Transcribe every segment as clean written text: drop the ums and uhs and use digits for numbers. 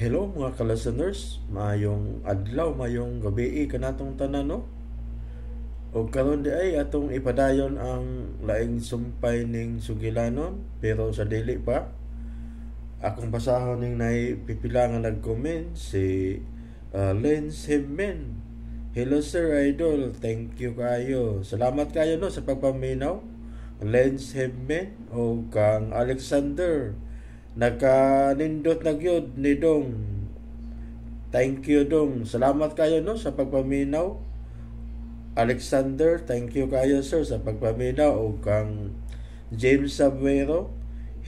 Hello mga ka-listeners, maayong adlaw, maayong gabi kanatong tanan, no? Og karon di ay atong ipadayon ang laing sumpay ning sugilanon, pero sa dili pa akong basahon ning nay pipila nga nag-comment si Lens Himmen. Hello sir idol, thank you kayo. Salamat kayo no sa pagpaminaw. Lens Himmen o kang Alexander. Nagkanindot na gyud ni Dong. Thank you Dong. Salamat kayo no sa pagpaminaw. Alexander, thank you kayo sir sa pagpaminaw. O kang James Sabuero.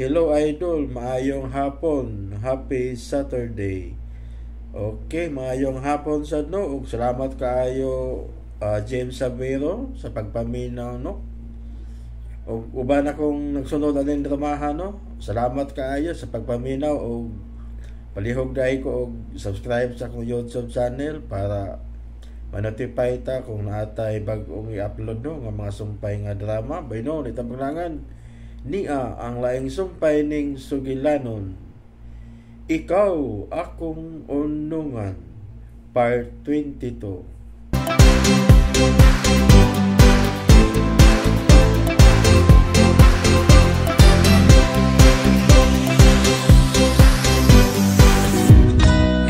Hello idol, maayong hapon. Happy Saturday. Okay, maayong hapon sad no. Ug salamat kaayo James Sabuero sa pagpaminaw no. Og uban akong nagsunod aning dramaha no. Salamat kaayo sa pagpaminaw og palihog dai ko og subscribe sa akong YouTube channel para ma-notify ta kung naatay bag-ong i-upload no nga mga sumpay nga drama. Bayno ni tabanglangan niya ang laing sumpay ning sugilanon. Ikaw akong unungan, Part 22.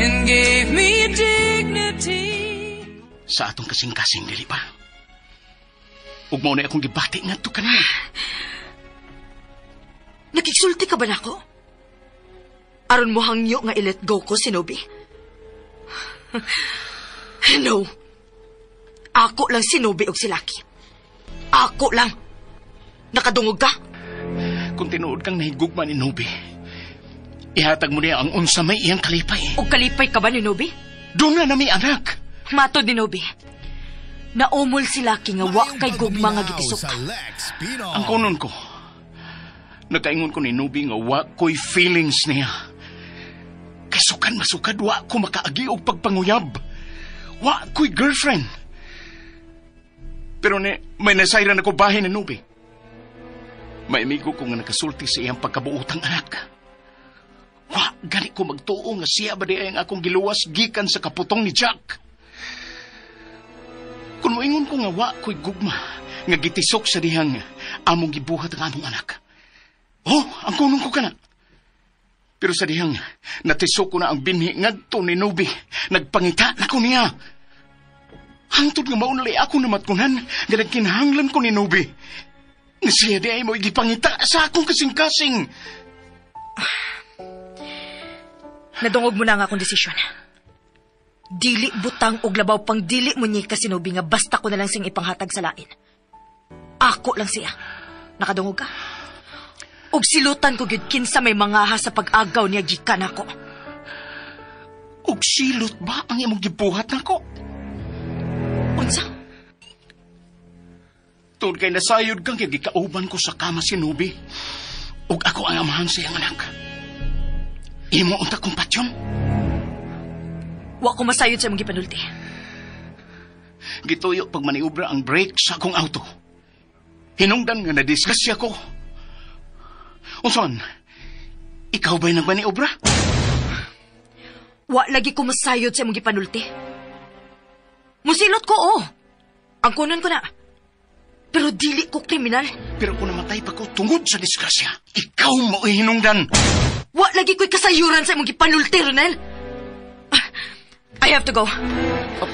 And gave me dignity. Sa atong kasing-kasing, dili pa. Ug mao na akong gibati ngadto kaniya. Nakigsulti ka ba nako? Aron mo hangyo nga i-let go ko si Nobi? No. Ako lang si Nobi og si Lucky. Ako lang. Nakadungog ka? Kung tinuod kang nahigugma ni Nobi, ihatag mo niya ang unsa may iyang kalipay. Og kalipay ka ba ni Nobi? Doon na nami anak. Matod ni Nobi. Naumol si Lucky nga wa kay gugma nga gitisok. Ang kunon ko, nakaingon ko ni Nobi nga wa ko'y feelings niya. Kasukan masukad, wa ko makaagi og pagpanguyab. Wa ko'y girlfriend. Pero ni, may nasayran ako bahin ni Nobi. May amigo ko nga nakasulti sa iyang pagkabuotang anak. Wa gani ko magtuo nga siya ba di ay ang akong giluwas gikan sa kaputong ni Jack. Kung moingon ko nga wa ko'y gugma nga gitisok sa dihang among gibuhat ang among anak. Oh, ang kunong ko kana. Pero sa dihang natisok ko na ang binhi ngadto ni Nobi, nagpangita na ko niya. Hangtod nga maunlay ako na matkunan nga nagkinahanglan ko ni Nobi. Nga siya di ay mo igipangita sa akong kasing-kasing. Nadungog mo na ang akong desisyon. Dili butang og labaw pang dili mo niya kasi Nobi nga basta ko na lang siyang ipanghatag sa lain. Ako lang siya. Nakadungog ka? Og silutan ko gyud kinsa may mangaha sa pag-agaw niya gikan ako. Og silot ba ang imong gibuhat nako? Unsa? Tungod kay nasayod kang kay gikauban ko sa kama si Nobi. Og ako ang amahan sa iyang anak. Imo unta kong patyon? Wa ko masayod sa imong gipanulti. Gituyo pag maniobra ang brake sa akong auto. Hinungdan nga nadisgrasya ko. Unson, ikaw ba'y nagmaniobra? Wa lagi ko masayod sa imong gipanulti. Musilot ko, oh. Ang kunon ko na. Pero dili ko kriminal. Pero kung namatay pa ko tungod sa disgrasya, ikaw mo hinungdan. Wa lagi ko'y kasayuran sa imong gipanulti, Ronel. I have to go. Oh,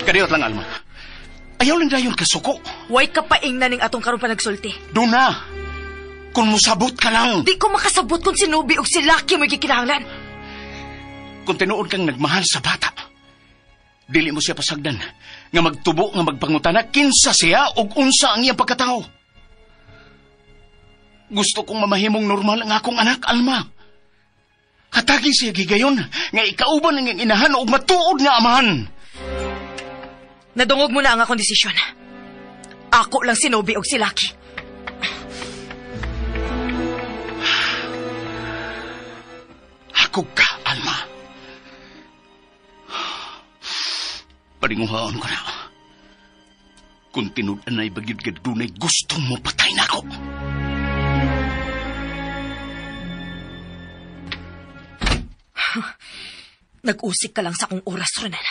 kadiyot lang, Alma. Ayaw lang dayon kasuko. Way ka paingna ning atong karon pa nagsulti. Doon na. Kung musabot ka lang. Di ko makasabot kung si Nobi o si Lucky mo gikinahanglan. Kung tinuod kang nagmahal sa bata, dili mo siya pasagdan nga magtubo nga magpangutana kinsa siya og unsa ang iyang pagkatao. Gusto kong mamahimong normal ang akong anak, Alma. Hatagi siya gigayon nga ikauban ang iyang inahan og matuod nga amahan. Nadungog mo na ang akong desisyon. Ako lang si Nobi og si Lucky. Ako ka, Alma. Paringuhaan ko na. Kung tinud-anay bagyod ka dunay gustong mo patay na ako. Nag-usik ka lang sa akong oras, Ronel.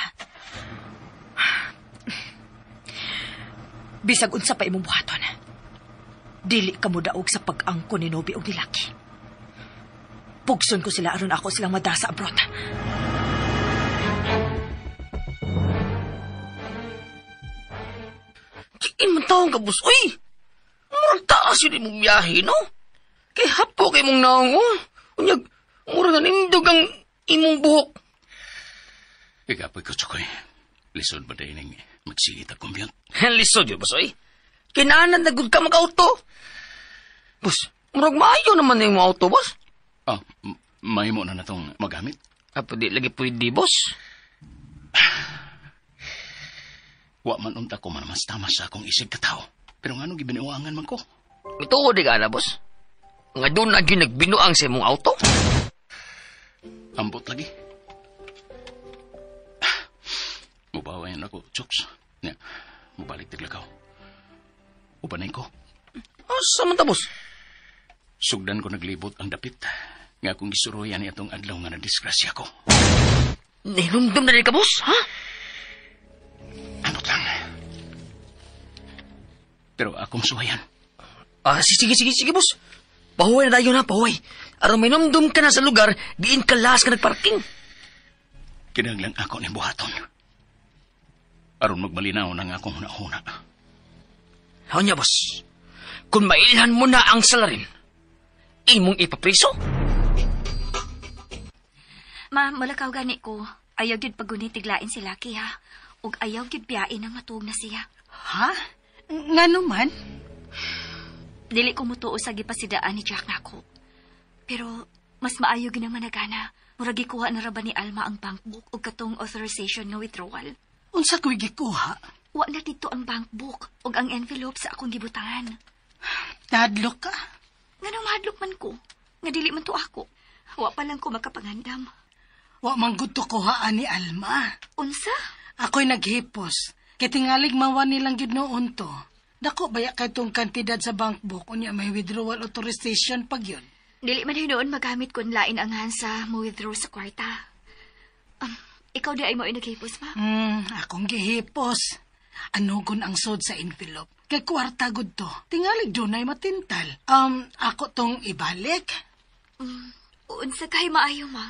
Bisag unsa pa imong buhaton. Dili ka mo daog sa pag-angko ni Nobi og ni Lucky. Pugson ko sila aron ako silang madasa abroad. Diin man taong ka, boss. Uy! Murag taas yun imong biyahe, no? Kay hapo kay mong naong, oh. Unyag, murag na nindog ang imong buhok. Igapoy ko, Tsukoy. Lisod ba dahil ning magsigit ang commute? Lisod yun, boss, oy. Kinaanan na good ka mag-auto. Boss, murag maayo naman na yung auto, boss. Ah, mahimo na na itong magamit. Ah, pwede, lagi pwede, boss. Wa man unta ko man mas tama sa akong isig katao. Pero nga nung gibinuangan man ko. Ito, di ka na, boss. Nga doon na yun nagbinuang sa imong auto. Ambot lagi. Mubawayan ako, Chooks. Nya, mubalik tiglakaw. Ubanay ko. Asa man ta, boss? Sugdan ko naglibot ang dapit. Nga akong gisuroyan ni atong adlaw nga nadisgrasya ko. Nahilumdum na rin ka, boss, ha? Ambot lang. Pero akong suwayan. Ah, sige, boss. Pahuway na tayo na, pahuway. Aron may numdum ka na sa lugar, diin ka las ka nagparking. Kinahanglan ako ni buhaton. Aron magmalinaw na nga akong huna-huna. Haw niya, boss. Kung mailhan mo na ang salarin, imong ipapriso? Ma, malakaw gani ko. Ayaw gyud paguni tiglain si Lucky, ha? Ug ayaw gyud biyain ang matuog na siya. Ha? Ngano man? Dili ko mutuo sa gipasidaan ni Jack nako. Pero mas maayo gyud ang managana. Murag gikuha na ra ba ni Alma ang bank book ug katong authorization nga withdrawal. Unsa ko'y gikuha? Wa na dito ang bank book ug ang envelope sa akong gibutangan. Nahadlok ka? Nganong mahadlok man ko? Nga dili man to ako. Wa pa lang ko makapangandam. Wa man gud to kuhaan ni Alma. Unsa? Ako'y naghipos. Kay tingalig mawa nilang gyud noon to. Dako baya kay tong kantidad sa bank book unya may withdrawal authorization pag yun. Dili man hinuon magamit kun lain ang hansa mo withdraw sa kwarta. Ikaw di ay mo naghipos, ma? Akong gihipos. Anugon ang sod sa envelope. Kay kwarta gud to. Tingalig dunay matintal. Ako tong ibalik. Unsa kay maayo, ma?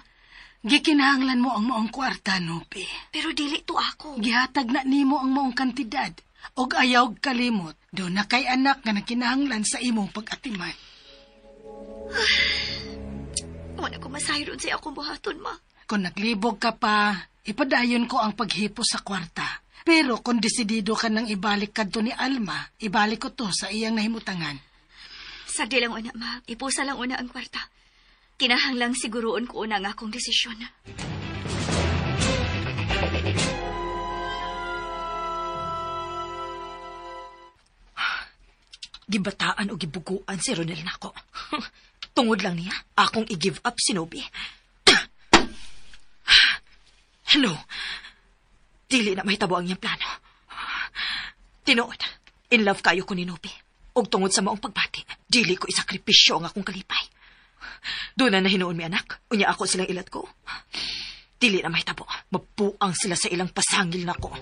Gikinahanglan mo ang maong kwarta, Nopi. Pero dili to ako. Gihatag na nimo ang maong kantidad. Og ayaw kalimot, do na kay anak nga nakinahanglan sa imong pag-atiman. Wala ko masayro sa akong buhaton, ma. Kung naglibog ka pa, ipadayon ko ang paghipos sa kwarta. Pero kung desidido ka nang ibalik kadto ni Alma, ibalik ko to sa iyang nahimutangan. Sagdi lang una, ma. Ipusa lang una ang kwarta. Kinahanglang siguroon ko una ang akong desisyon. Gibataan o gibuguan si Ronel nako. Tungod lang niya, akong i-give up si Nobi. Hello. Dili na mahitabo ang iyang plano. Tinuod, in love kayo ko ni Nobi. Og tungod sa maong pagbati, dili ko isakripisyo ang akong kalipay. Doon na nahinuon mi anak, unya ako silang ilat ko. Dili na mahitabo, mapuang sila sa ilang pasangil nako.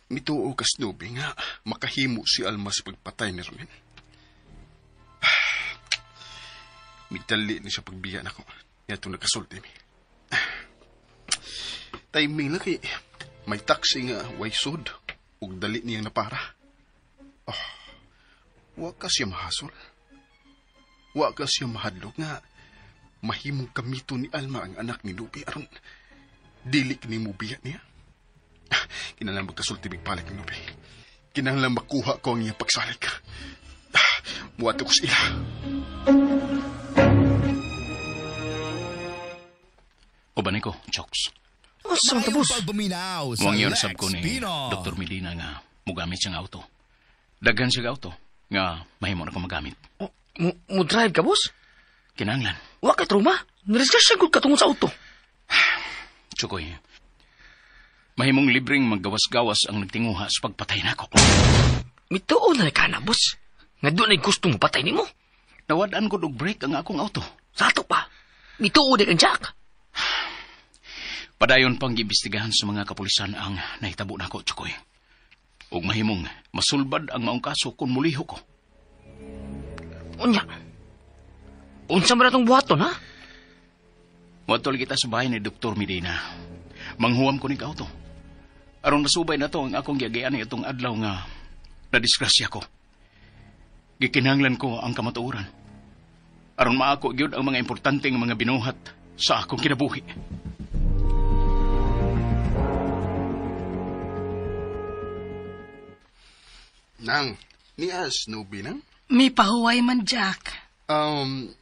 Mituo kas Nobi nga makahimo si Alma sa pagpatay ni Ronel. Midali ni siya pagbiya nako. Yatong nagkasulti mi. Timing na kay may taxi nga way sud ug dali niyang napara. Oh, wa ka siya mahasol. Wa ka siya mahadlok nga mahimong kamito ni Alma ang anak ni Nobi aron dili kini mo biya niya. Kinahanglan magkasulti mig palit ni Nobi. Kinahanglan makuha ko ang iyang pagsalik. Muadto ko sa ila. Ubanay ko, Chooks. Asa man ta, boss? Muang yun sab ko ni Dr. Medina nga mugamit siyang auto. Daghan siyang auto nga mahimo na ko magamit. Mo drive ka, boss? Kinahanglan. Wa kay trauma. Narisgrasya gud ka tungod sa auto. Chukoy, mahimong libreng maggawas-gawas ang nagtinguha sa pagpatay nako. Mituo na ka na, boss. Nga doon ay gusto mo patay nimo. Nawad-an ko og brake ang akong auto. Sa ato pa, mituod kang Jack. Padayon pang giimbestigahan sa mga kapulisan ang nahitabo nako, Chukoy. Ug mahimong masulbad ang maong kaso kung muliho ko. Unya, unsa man atong buhaton, ha? Moadto kita sa bahay ni Dr. Medina. Manghuam ko ning auto. Aron masubay na to ang akong giagian ni itong adlaw nga nadisgrasya ko. Gikinahanglan ko ang kamatuoran. Aron maako gyud ang mga importante nga mga binuhat sa akong kinabuhi. Nang, nias, Nobi, nang? May pahuway man, Jack.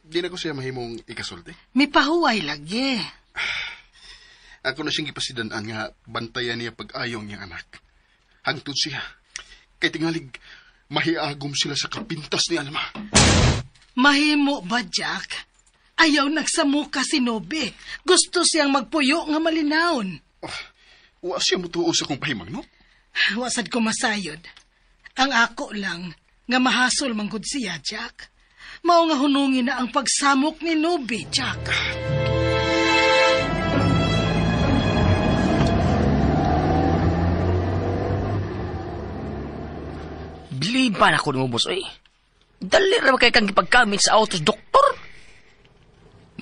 Di na ko siya mahimong ikasulti. May pahuway lagi. Ako na siyang gipasidan-an nga bantayan niya pag-ayong niyang anak. Hangtod siya. Kay tingalig, mahiagom sila sa kapintas ni Alma. Mahimo ba, Jack? Ayaw nagsamuka si Nobi. Gusto siyang magpuyo nga malinawon. Oh, wa siya mutuo sa kong pahimang, no? Wasad ko masayod. Ang ako lang, nga mahasol manggod siya, Jack. Mao nga hunungin na ang pagsamok ni Nobi, Jack. Biliban ako nimo, boss, oy. Dali ra ba kay kang gipagkamit sa autos, doktor?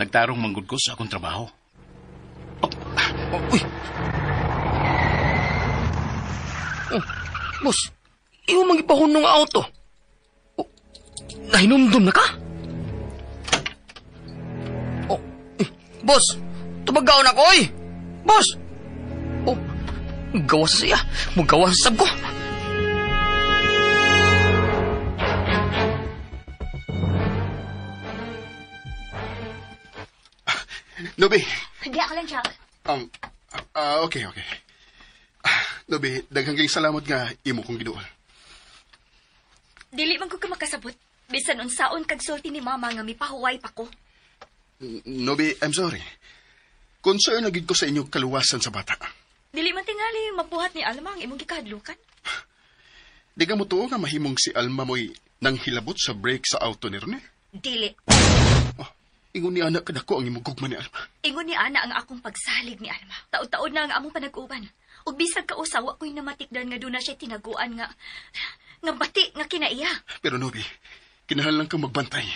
Nagtarong manggod ko sa akong trabaho. Oh, oh, uy. Oh, boss, iyo mang gipahunong ang auto. Oh, nahinumdum na ka? Oh, eh, boss, tumagaw na ko, oy. Boss! Oh, gawas siya. Mugawas sab ko. Nobi. Diya ka lang, Jack. Okay, okay. Nobi, daghang kayong salamat nga imo kong giduol. Dili man ko ka makasabot. Bisan unsaon kag sulti ni Mama nga mipahuway pa ko. Nobi, I'm sorry. Concern na gid ko sa inyong kaluwasan sa bata. Dili man tingali mabuhat ni Alma ang imong gikahadlukan. Di ka mo tuo nga mahimong si Alma mo'y nanghilabot sa brake sa auto ni Rene? Dili. Oh, ingon ni anak kadako ang imong gugma ni Alma. Ingon ni Ana ang akong pagsalig ni Alma. Taod-taod na ang among panag-uban. Ug bisag kausa wa ko'y namatikdan nga doon na siya tinaguan nga bati nga kinaiya. Pero Nobi, kinahanglan kang magbantay.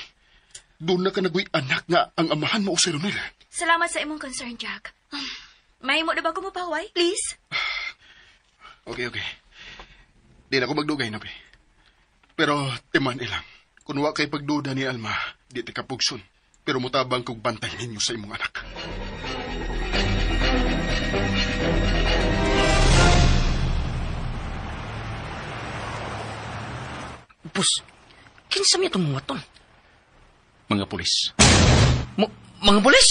Doon na ka nagoy anak nga ang amahan mo si Ronel. Salamat sa imong concern, Jack. Mahimo na ba ko mapaway? Please? Okay, okay. Di na ko magdugay, Nobi. Pero timan ilang. Kung wa kay pagduda ni Alma, di ti kapugson. Pero mutabang kog bantay ninyo sa imong anak. Boss, kinsa mi itong mga ton? Mga pulis. Mga pulis?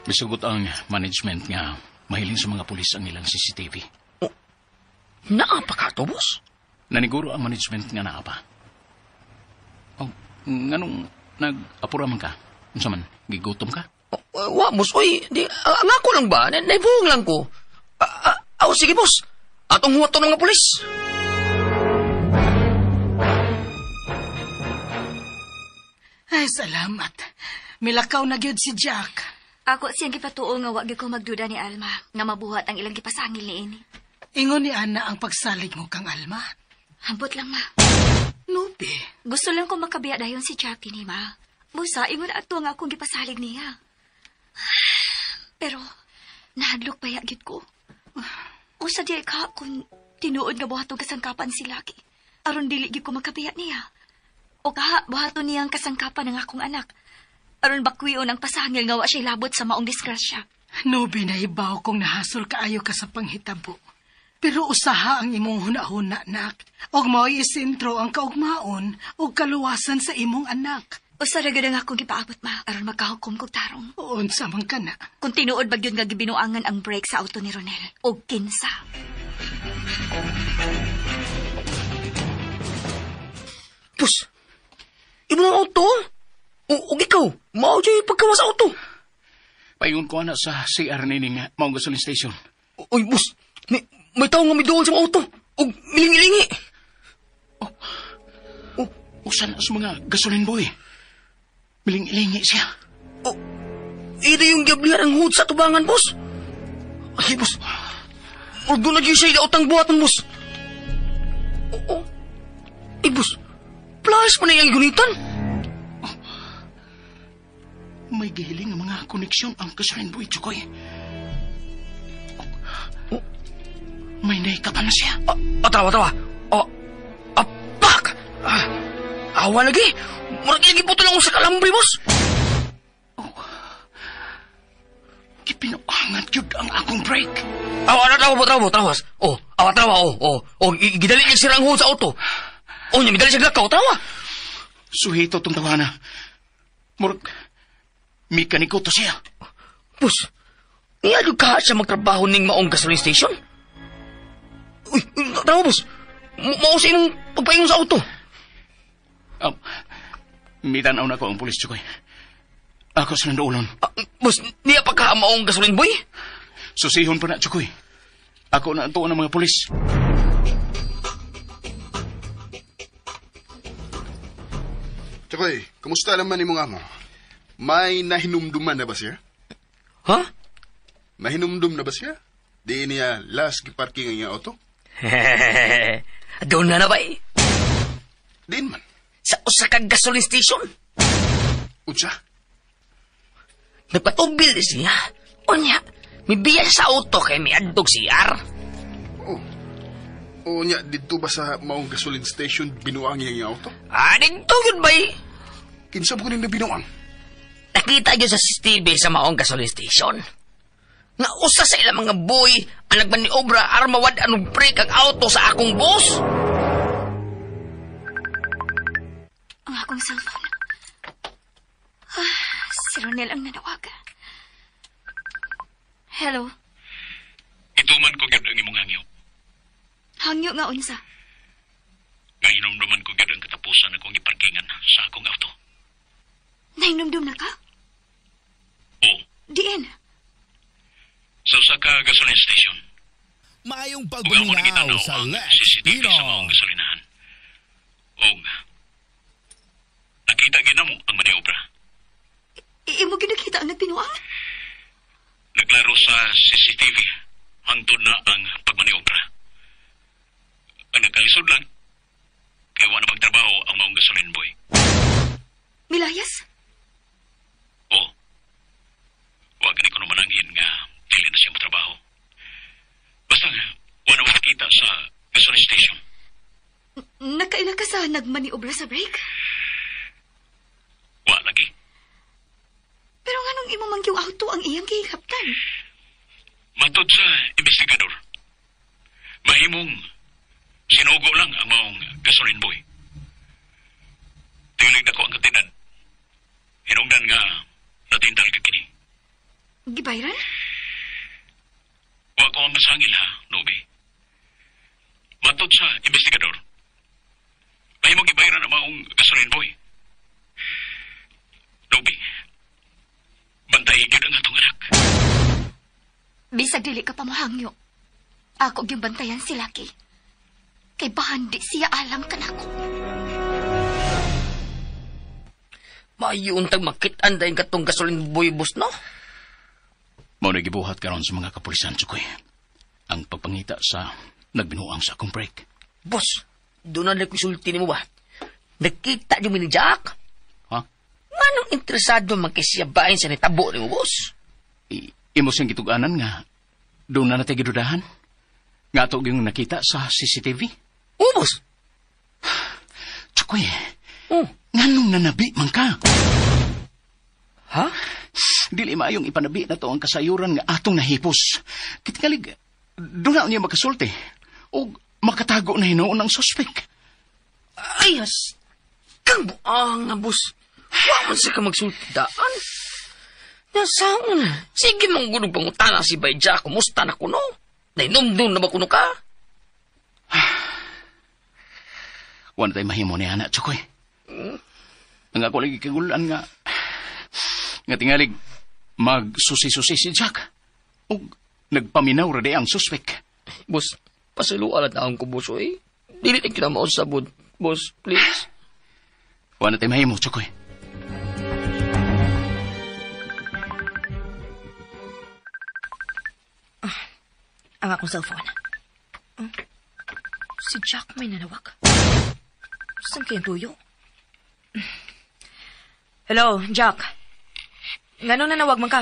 Misugot ang management nga mahiling sa mga pulis ang ilang CCTV. Oh, naa pa ka to, boss? Naniguro ang management nga naa pa. Oh, nganong nag-apura man ka? Unsa man, gigutom ka? Oh, wa, boss. Uy, di, ang ako lang ba? Naibuhong lang ko. Sige, boss. Atong huwato ng mga pulis. Ay, salamat. Milakaw na gyud si Jack. Ako siyang gipatuo nga wa gyud ko magduda ni Alma nga mabuhat ang ilang gipasangil ni ini. Ingon ni Ana ang pagsalig mo kang Alma. Ambot lang, ma. Nubi. Gusto lang ko makabiya dayon si Jackie ni ma. Busa, ingon ato nga akong gipasalig niya. Pero, nahadlok pa gyud ko. Usa di ka kung tinuod nga buhaton kasangkapan si Lucky. Aron dili gyud ko makabiya niya. O kaha, buhaton niyang kasangkapan ng akong anak. Aron bakwion ang pasangil nga wa siya labot sa maong disgrasya. Nubi, nahibaw kong nahasol kaayo ka sa panghitabo. Pero usaha ang imong hunahuna, nak. Og mao'y isentro ang kaugmaon og kaluwasan sa imong anak. Usa ra gyud ang akong gipaabot, ma, aron makahukom kog tarong. Unsa man ka na. Kung tinuod ba gyud nga gibinuangan ang brake sa auto ni Ronel, og kinsa. Pus, imong auto? Og ikaw, mao jud pagkawas sa auto. Paingon ko na sa CR nining maong gasoline station. Oy, boss, may tao nga miduol sa auto. Og milingi-lingi. Oh, Usan sa mga gasolin boy. Miling-ilingi siya. Oh, ito yung gablihan ang hood sa tubangan, boss. Ay, boss. Ordo na dyan siya utang buhatan, boss. Oo. Ay, boss. Plus pa na iyang gunitan. Oh. May gihiling ang mga koneksyon ang gasolin boy, Chukoy. Oh. May naikapan na siya. Atrawa, atrawa. Oh, apak! Awa lagi. Murag iyang giputo lang sa kalambre, boss. Oh. Gipinuangan yun ang akong brake. Awa, atrawa, atrawa, atrawa. Oh, awa, atrawa, oh, oh. Oh, gidali niya sirang hood sa auto. Oh, niya, midali siya lakaw, atrawa. Suhito tong tawana. Murag, mekaniko to siya. Boss, niya ka siya magtrabaho ning maong gasoline station? Uy, atrawa, boss. Mao sa imong pagpaingon sa auto. Mitanaw na ko ang pulis, Chukoy. Ako sa nandoolon. Boss, niya pa ka maong gasoline boy? Susihon pa na, Chukoy. Ako na ang tuon ng mga pulis. Chukoy, kumusta naman imong amo? May nahinumduman na ba siya? Ha? Nahinumdum na ba siya? Di niya last giparking ang iyang auto? Doon na na ba eh? Diin man. Sa usa ka gasoline station. Unsa? Nagpatubil siya. Unya, mibiya siya sa auto kay miadtog CR. Oh. Unya, dito ba sa maong gasoline station binuang iyang auto? Ah, dito yun ba eh? Kinsa ba kuning nabinuang? Nakita yun sa CCTV sa maong gasoline station. Nga usa sa ilang mga boy ang nagmaniobra armawad anong brake ang auto sa akong boss. Ang akong cellphone. Si Ronel ang nanawag. Hello? Ituman ko gyud ang imong hangyo. Hangyo nga unsa? Nahinumduman ko gyud ang katapusan akong giparkingan sa akong auto. Nahinumdum na ka? Oo. Diin? Sa usa ka gasoline station. Maayong Ug amo pagpaminaw nagitanaw sa ang Lex CCTV sa Pino. maong gasolinahan. Og nakita ginamo ang maniobra. Imo ginakita ang nagbinuang? Naglaro sa CCTV hangtod na ang pagmaniobra. Ang nagkalisod lang, kay wa na magtrabaho ang maong gasoline boy. Milayas? Oo. Wa gani ko mananghin nga dili na siya motrabaho. Basta wa na makita sa gasoline station. Nakaila ka sa nagmaniobra sa brake? Wa lagi. Pero nganong imo man yung auto ang iyang gihaptan? Matod sa investigador, mahimong sinugo lang ang maong gasoline boy. Tilig na ko ang katindad. Hinungdan nga natindal ka kini. Gibayran? Wa ko ang masangil ha, Nobi. Matod sa investigador, mahimong gibayran ang maong gasoline boy. Nobi, bantay gyud ang atong anak. Bisag dili ka pa mohangyo. Ako gyud bantayan si Lucky. Kay bahan di siya alam kanako. Maayo untag makit-an dahil katong gasoline boy, boss, no? Mao na gibuhat karon sa mga kapulisan, Chukoy. Ang pagpangita sa nagbinuang sa akong break. Boss, doon na nagkusulti ni mo ba? Nakita niyo mi ni Jack? Ha? Manong interesado man kay siya bain sa nitabo ni mo, boss? Imo siyang gituganan nga doon na natay gidudahan. Nga ato yung nakita sa CCTV. Oo, boss. Chukoy, Oh. nganong nanabi man ka? Ha? Dili maayong ipanabi na to ang kasayuran nga atong nahipos. Kitkalig, doon na niya makasulti. O makatago na hinuon ang suspek. Ay, has. Kang buang nga, boss. Wa man siya ka magsulti daan. Nasaon. Sige mong gulong pangutana si Bay Jack. Kumusta na kuno? Nainumdum na ba kuno ka? Wala tayo mahimo ni anak, Chukoy. Ang ako lagi kagulan nga tingalig magsusi-susi si Jack. O nagpaminaw ra di ang suspek. Boss, pasiluan at naong ko, boss, oy. Dili na kinamaon sabod. Boss, please. Wa na tay mahimo, Chokoy. Ang akong cellphone. Si Jack may nanawag. Saan kayang tuyo? Hello, Jack. Nganong nanawag man ka?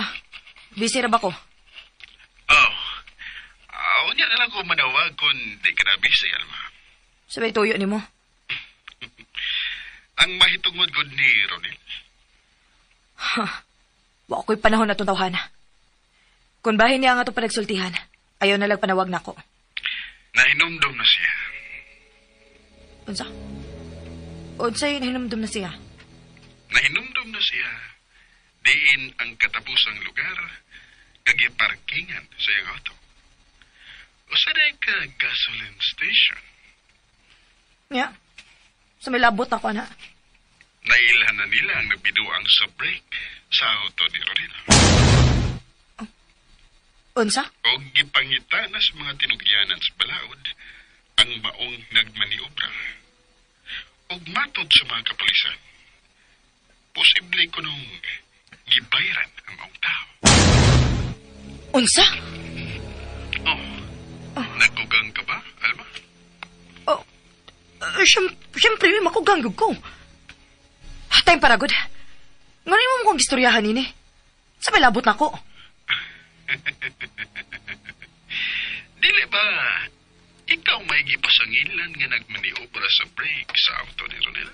Busy ra ba ko? Oh. Unya na lang ko manawag kung di ka na busy, Alma. Sabay tuyo nimo. Ang mahitungod gud ni Ronel. Wa ko'y panahon na itong tawhana. Kung bahin niya nga itong panagsultihan, ayaw na lang panawag na ako. Nahinumdum na siya. Unsa? Unsay nahinumdum na siya? Nahinumdum na siya. Diin ang katapusang lugar nga giparkingan sa iyang auto. Usa na ka gasoline station. Nga. Sa may labot ako, ana. Nailhan na nila ang nagbiduang sa brake sa auto ni Ronel. Unsa? O gipangita na sa mga tinugyanan sa balaod ang maong nagmaniobra. Og matod sa mga kapulisan, posible ko nung gibayran ang maong tao. Unsa? Oh, nagkugang ka ba, Alma? Oh, siyempre, makugang ko. Time para good. Ngayon mo kong istoryahan ini. Sa may labot na ko. Dili ba, ikaw may gipasangilan nga nagmaniobra sa brake sa auto ni Ronel?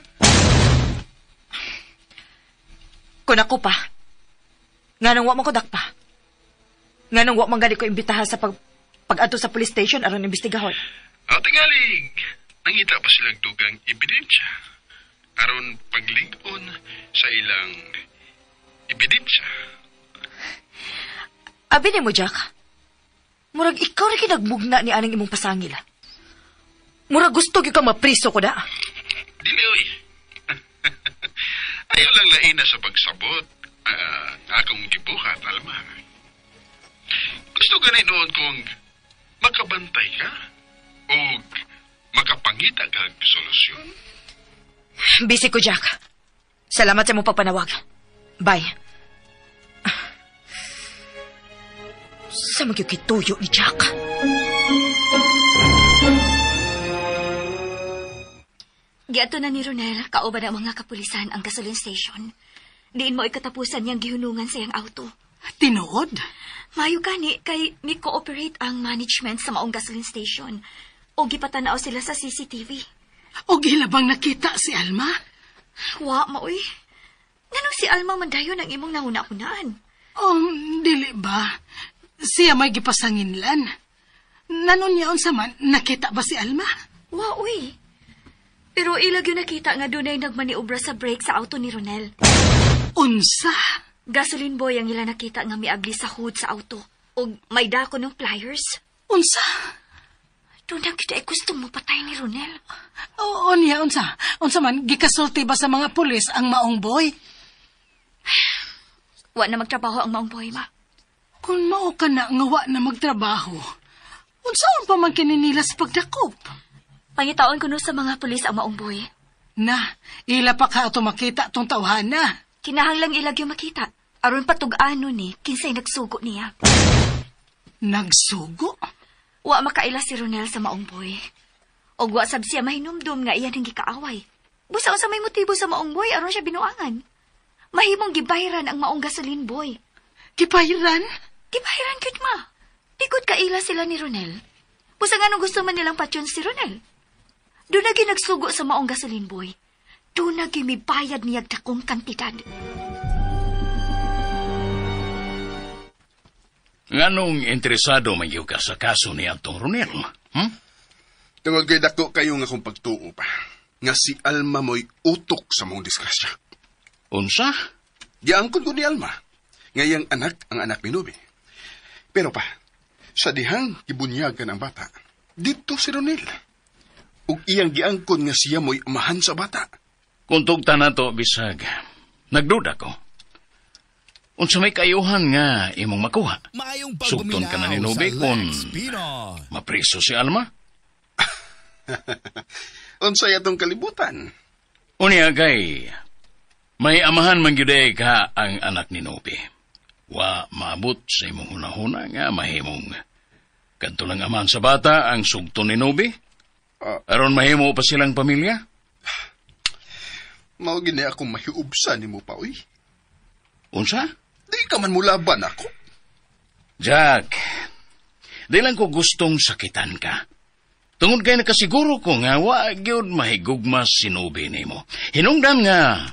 Kung ako pa, nganong wa man ko dakpa. Nganong wa man gani ko imbitahan sa pag-adto sa police station aron imbestigahon. Aw, tingalig, nangita pa silang dugang ebidensya aron paglig-on sa ilang ebidensya. Abi ni mo, Jack. Murag ikaw ra kinagmugna ni aning imong pasangil. Murag gusto gyud ka mapriso ko da. Dili oy. Ayaw lang lain na sa pagsabot akong gibuhat, Alma. Gusto gani noon kung makabantay ka o makapangita kag solusyon. Busy ko, Jack. Salamat sa imong pagpanawag. Bye. Sa magyukituyo ni Jack. Giadto na ni Ronel, kauban ang mga kapulisan ang gasoline station. Diin mo ikatapusan niyang gihunungan sa iyang auto. Tinuod? Mayo gani kay mi-cooperate ang management sa maong gasoline station. O gipatanaw sila sa CCTV. O gilabang nakita si Alma? Wa, maoy. Nganong si Alma man dayon ang imong nahuna-hunaan? Dili ba? Siya may gipasanginlan. Nanon niya unsa man, nakita ba si Alma? Wa, uy. Pero ilag yung nakita nga dunay nagmaniobra sa brake sa auto ni Ronel. Unsa? Gasoline boy ang ila nakita nga miagli sa hood sa auto. Og may dako ng pliers. Unsa? Doon na kita gusto mo patay ni Ronel. Oo niya, unsa? Unsa man, gikasulti ba sa mga pulis ang maong boy? Wa na magtrabaho ang maong boy, ma. Kung mao ka na nga wa na magtrabaho, unsaon pa man kini nila sa pagdakop? Pangitaon ko no sa mga pulis ang maong boy. Na, ila pa ka ato makita tong tawhana. Kinahanglang ilag yung makita. Aron patug-ano ni, kinsay nagsugo niya. Nagsugo? Wa makaila si Ronel sa maong boy. Og wa sab siya mahinumdum nga iyan ang gikaaway. Busa unsa may motibo sa maong boy aron siya binuangan. Mahimong gibayran ang maong gasoline boy. Gibayran? Gibayran gyud ma. Tikod kaila sila ni Ronel. Busa nganong gusto man nilang patyon si Ronel. Doon na nagsugo sa maong gasoline boy. Doon na mibayad niyag dakong kantidad. Nganong interesado man gyud ka sa kaso ni Antong Ronel? Tungod kay dako kayo nga akong pagtuo pa. Nga si Alma mo'y utok sa mong disgrasya. Unsa? Giangkon ko ni Alma. Ngayang anak ang anak ni Nubi. Pero pa, sa dihang gibunyagan ang bata, dito si Ronel. Ug iyang giangkon nga siya mo'y amahan sa bata. Kung tugta na to, bisag, nagduda ko. Unsa may kayuhan nga imong makuha? Maayong Sugton ka na ni pagduminaw Nubi sa kung Lex Pinoy. mapriso si Alma? Unsay atong kalibutan? Unya kay, may amahan man gyud ay ka ang anak ni Nobi. Wa maabot sa imong hunahuna nga mahimong kadto lang amahan sa bata ang sugto ni Nobi. Aron mahimo pa silang pamilya. Mao gini akong mahiubsa nimo pa, uy. Unsa? Di ka man mulaban ako. Jack, di lang ko gustong sakitan ka. Tungod kay nakasiguro ko nga wa gyud mahigugma si Nobi nimo. Hinungdan nga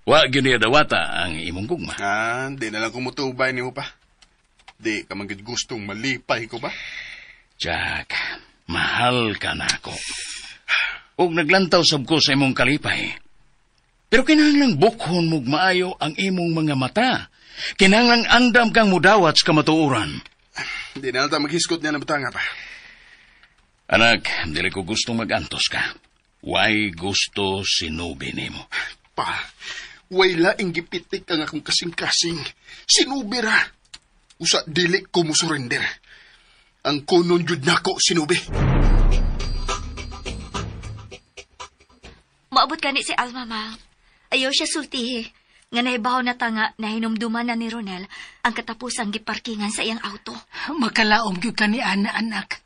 wa gyud niya dawata ang imong gugma. Ah, di na lang kumutubay nimo pa. Di ka man gyud gustong malipay ko ba? Jack, mahal ka na ako. Ug naglantaw sab ko sa imong kalipay. Pero kinahanglang bukhon mog maayo ang imong mga mata. Kinahanglang andam kang mudawat sa kamatuoran. Di na lang ta maghiskot niya ng butanga pa. Anak, dili ko gustong mag-antos ka. Way gusto sinubi nimo. Pa, way laing gipitik ang akong kasing-kasing. Sinubi ra. Usa dili ko musurrender. Ang kunon jud nako sinubi. Maabot gani si Alma, ma. Ayaw siya sultihi. Nga nahibaw na tanga na hinumduman na ni Ronel ang katapusang giparkingan sa iyang auto. Makalaom gyud ka ni Ana, anak.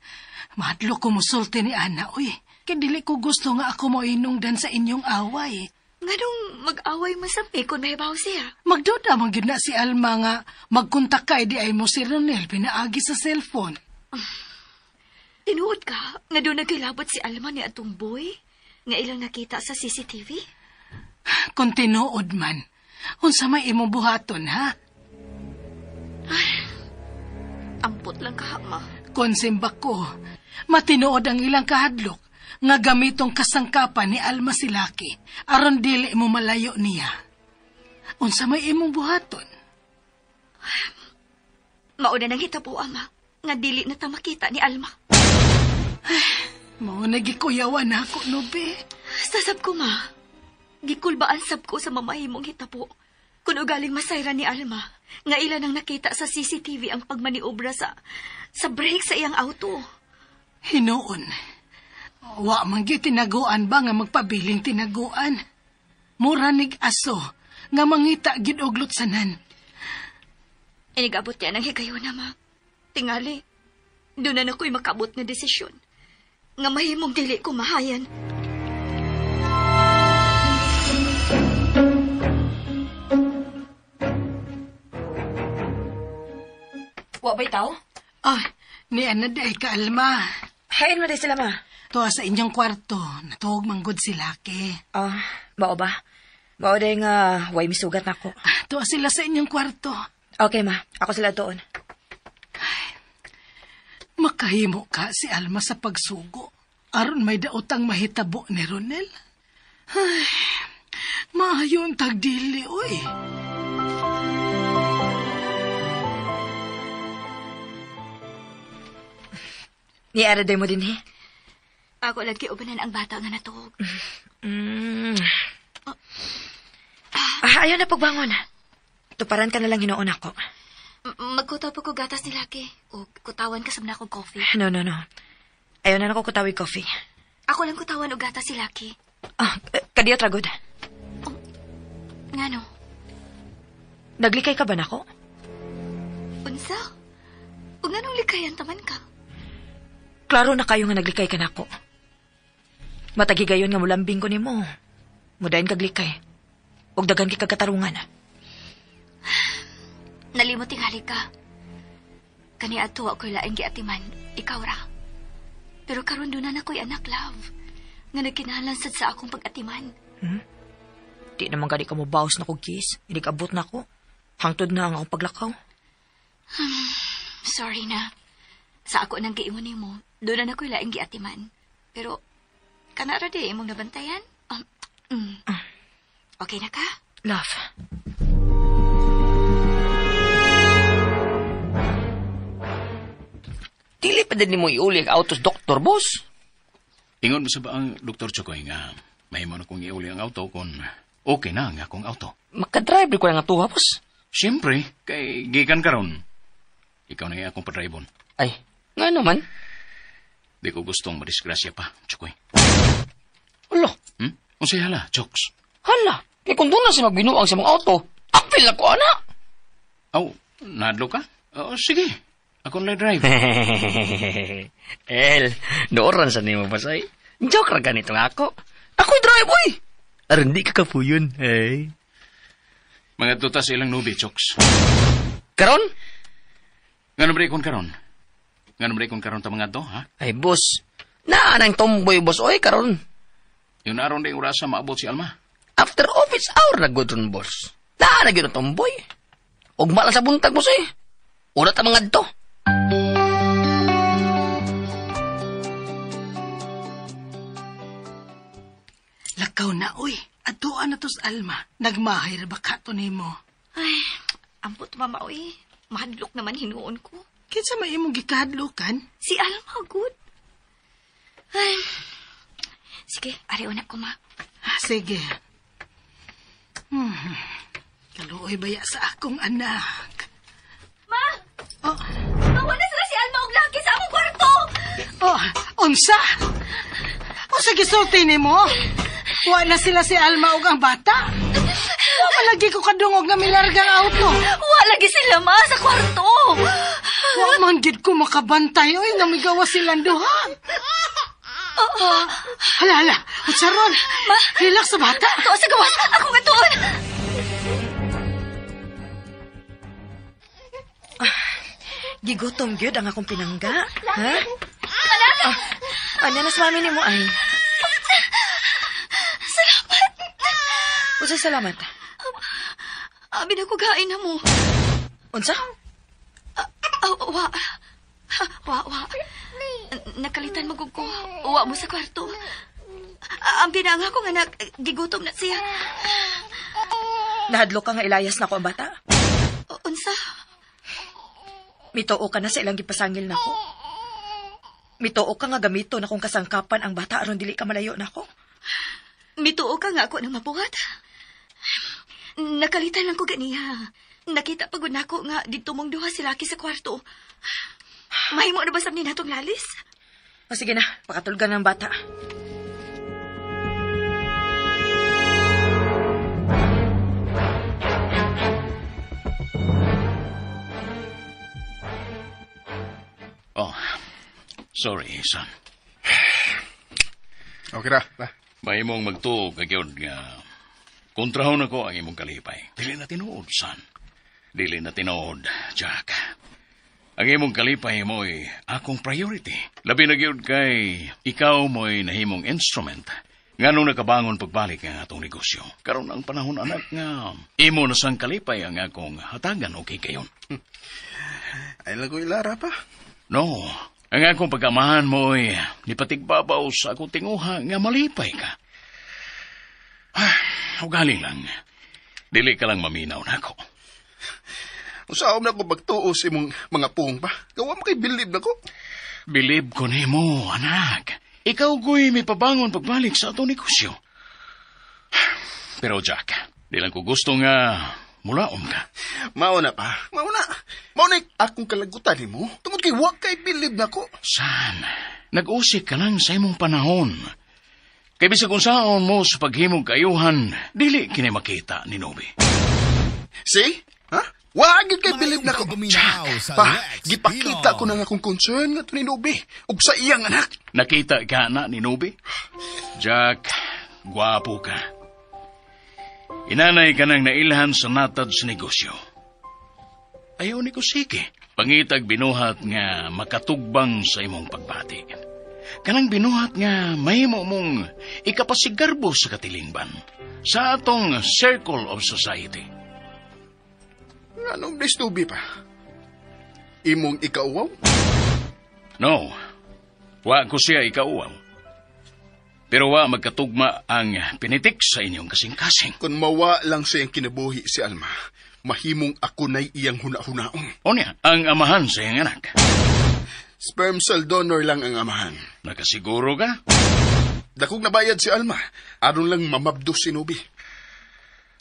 Mahadlok ko musulti ni Ana, uy. Kay dili ko gusto nga ako moinungdan sa inyong away. Nganong mag-away masampi kung mahibaw siya? Magduda man gyud na si Alma nga magkontak ka di ay mo si Ronel pinaagi sa cellphone. Tinuod ka nga doon nagkilabot si Alma ni atong boy nga ilang nakita sa CCTV? Kung tinuod man, unsa may imong buhaton, ha? Ay, ampot lang ka, ma. Kung simbak ko, matinuod ang ilang kahadlok nga gamitong kasangkapan ni Alma si Lucky aron dili mo malayo niya. Unsa may imong buhaton? Mauna nang hitabo, ama, nga dili na ta makita ni Alma. Ay, mao na gikuyawan ako, no, be? Sasab ko, ma. Gikulbaan sab ko sa mamahimong hitabo. Kung ugaling masayra ni Alma, nga ilan ang nakita sa CCTV ang pagmaniobra sa brake sa iyang auto. Hinuon. Wa man gyud tinaguan ba nga magpabiling tinaguan. Mura nig aso nga mangita gyud og lutsanan. Inigabot niya ng higayona, ma. Tingali, doon na ako'y makabot nga desisyon. Nga mahimong dili ko mahayan. Wa ba'y tao? Ay, ni Ana di ka, Alma. Hain mo di sila, ma. Tuwa sa inyong kwarto, natuog manggod si Lucky. Ah, mao ba? Mao day nga, way misugat na ako. Tuwa sila sa inyong kwarto. Okay, ma. Ako sila doon. Ay, makahimo ka si Alma sa pagsugo. Aron may daotang mahitabo ni Ronel. Ay, maayon tagdili, oy. Ni Araday mo din, he? Ako lang kiubanan ang bata nga natuog. Ayaw na pagbangon. Tuparan ka na lang hinoon ako. Magkutaw pa ko gatas ni Lucky. O kutawan ka sa mga akong coffee. No, no, no. Ayaw na ako kutawig coffee. Ako lang kutawan og gatas si Lucky. Ah, kadiyot ragod. Oh, ngano? Naglikay ka ba nako? Unsa? O nganong likayan taman ka? Klaro na kayo nga naglikay ka nako. Matagigayon nga mulambing ko nimo. Mudayon kag likay. Ug daghan kay kagkatarungan. Nalimot tingali ka. Kani adto ako'y laing giatiman, ikaw ra. Pero karon doon na ako'y anak, love. Nga nagkinahanglan sad sa akong pag-atiman. Di naman gani ka mo baos na kog kiss. Inig-abot na ko. Hangtod na ang akong paglakaw. Sorry na. Sa ako nang giingon nimo, doon na ako'y laing giatiman. Pero, kana ra di imong nabantayan? Okay na ka? Love. Dili pa din nimo iuli ang autos, Doktor, boss. Ingon mo sa ba ang Doktor Chokoy nga mahimo na kong iuli ang auto kung okay na ang akong auto. Makadrive ko nga tuha, boss. Siyempre, kay gikan karon. Ikaw na akong padribon. Ay, nga naman. Di ko gustong madisgrasya pa, Chokoy. Ulo. Unsay hala, Choks? Hala, kay kung doon na siya magbinuang sa mga auto, apil na ko, ana. Aw, nadlo ka? Oo, sige. Ako na drive. El, nooran sa nimo pasay. Joke ra ganito nga ako. Ako'y drive, oy! Aron di ka kapuyon, hey. Mga tuta sa ilang nubi, Chokes. Karon? Ngano ba ikon karon? Ngano ba ikon karon ta mga to, ha? Ay, boss. Naa nang tomboy, boss, oy, karon. Yun aron di orasa maabot si Alma. After office hour na good ron, boss. Naa na gyud ang tomboy. Ugma lang sa buntag, boss, eh. Una ta mga to. Lakaw na, uy. Atuan na to sa Alma. Nagmahir ba ka to nimo? Ay, ampot mama, uy. Mahadlok naman hinuon ko. Kinsa may imong gikahadlokan? Si Alma, good. Ay, sige, ari una ko, ma. Ah, sige. Kaluoy baya sa akong anak. Ma! Oh, Mawa na sila si Alma og laki sa akong kwarto! oh, unsa? Unsa gisulti nimo? Wa na sila si Alma og ang bata? Wa man lagi ko kadungog nga milargang auto. Wa lagi sila, ma, sa kwarto! Wa man gid ko makabantay oy nga migawa silang duha. Oh, hala hala, unsa ron? Ma! Relax sa bata. Tuo sa gawas! Ako nga tuon! Gigutom gyud ang akong pinangga. Ha? Ah, anya na sa mami nimo ay. Salamat! Usa salamat. Abi na ko gain na mo. Unsa? Wa. Wa, wa. Nakalitan mo ko. Wa mo sa kwarto. Ang pinanga ko nga anak, gigutom na siya. Nahadlok ka nga ilayas na ko ang bata. Unsa? Mituo ka na sa ilang gipasangil nako. Mituo ka nga gamito na kung kasangkapan ang bata aron dili ka malayo nako. Mituo ka nga ako ng mabuhat. Nakalitan lang ko ganiya. Nakita pagod nako nga dito mong duha si Lucky sa kwarto. Mahimo na ba sab ni natong lalis? O sige na, pakatulgan ng bata. Oh, sorry, son. Okay ra, ra. Mahimong magtuo ka gyud nga kontrahon ako ang imong kalipay. Dili na tinuod, son. Dili na tinuod, Jack. Ang imong kalipay mo'y akong priority. Labi na gyud kay ikaw mo'y nahimong instrument. Nganong nakabangon pagbalik ang atong negosyo. Karon ang panahon, anak, nga imo na sang kalipay ang akong hatagan, okay kayon? Ay lang ko ilara pa. No, ang akong pagkamahan mo'y nipatigbabaw sa akong tinguha nga malipay ka. Ugaling lang. Dili ka lang maminaw nako. Usaom na ko pagtuo sa imong mga puhong pa. Gawa mo kay bilib na ko. Bilib ko nimo, anak. Ikaw ko'y may pabangon pagbalik sa atong negosyo. Pero Jack, di lang ko gusto nga mulaom ka. Mauna pa. Mauna. Mauna akong kalagutan nimo. Tungod kay wa kay bilib na ko. San? Nag-usik ka lang sa imong panahon. Kay bisag unsaon mo sa paghimog kayuhan, dili kini makita ni Nobi. See? Ha? Wa gyud kay bilib na ko. Jack, pa, gipakita ko na nga akong concern nga to ni Nobi ug sa iyang anak. Nakita ka na ni Nobi? Jack, gwapo ka. Inanay ka nang nailhan sa natad sa negosyo. Ayaw ni ko sige. Pangitag binuhat nga makatugbang sa imong pagbati. Kanang binuhat nga mahimo mong ikapasigarbo sa katilingban sa atong circle of society. Anong distubi pa? Imong ikauwaw? No. Wa ko siya ikauwaw. Pero wa magkatugma ang pinitik sa inyong kasing-kasing. Kung mawa lang siyang kinabuhi si Alma, mahimong ako na'y iyang huna-hunaon. O niya, ang amahan sa iyang anak. Sperm cell donor lang ang amahan. Nakasiguro ka? Dakog nabayad si Alma, aron lang mamabdo si Nobi.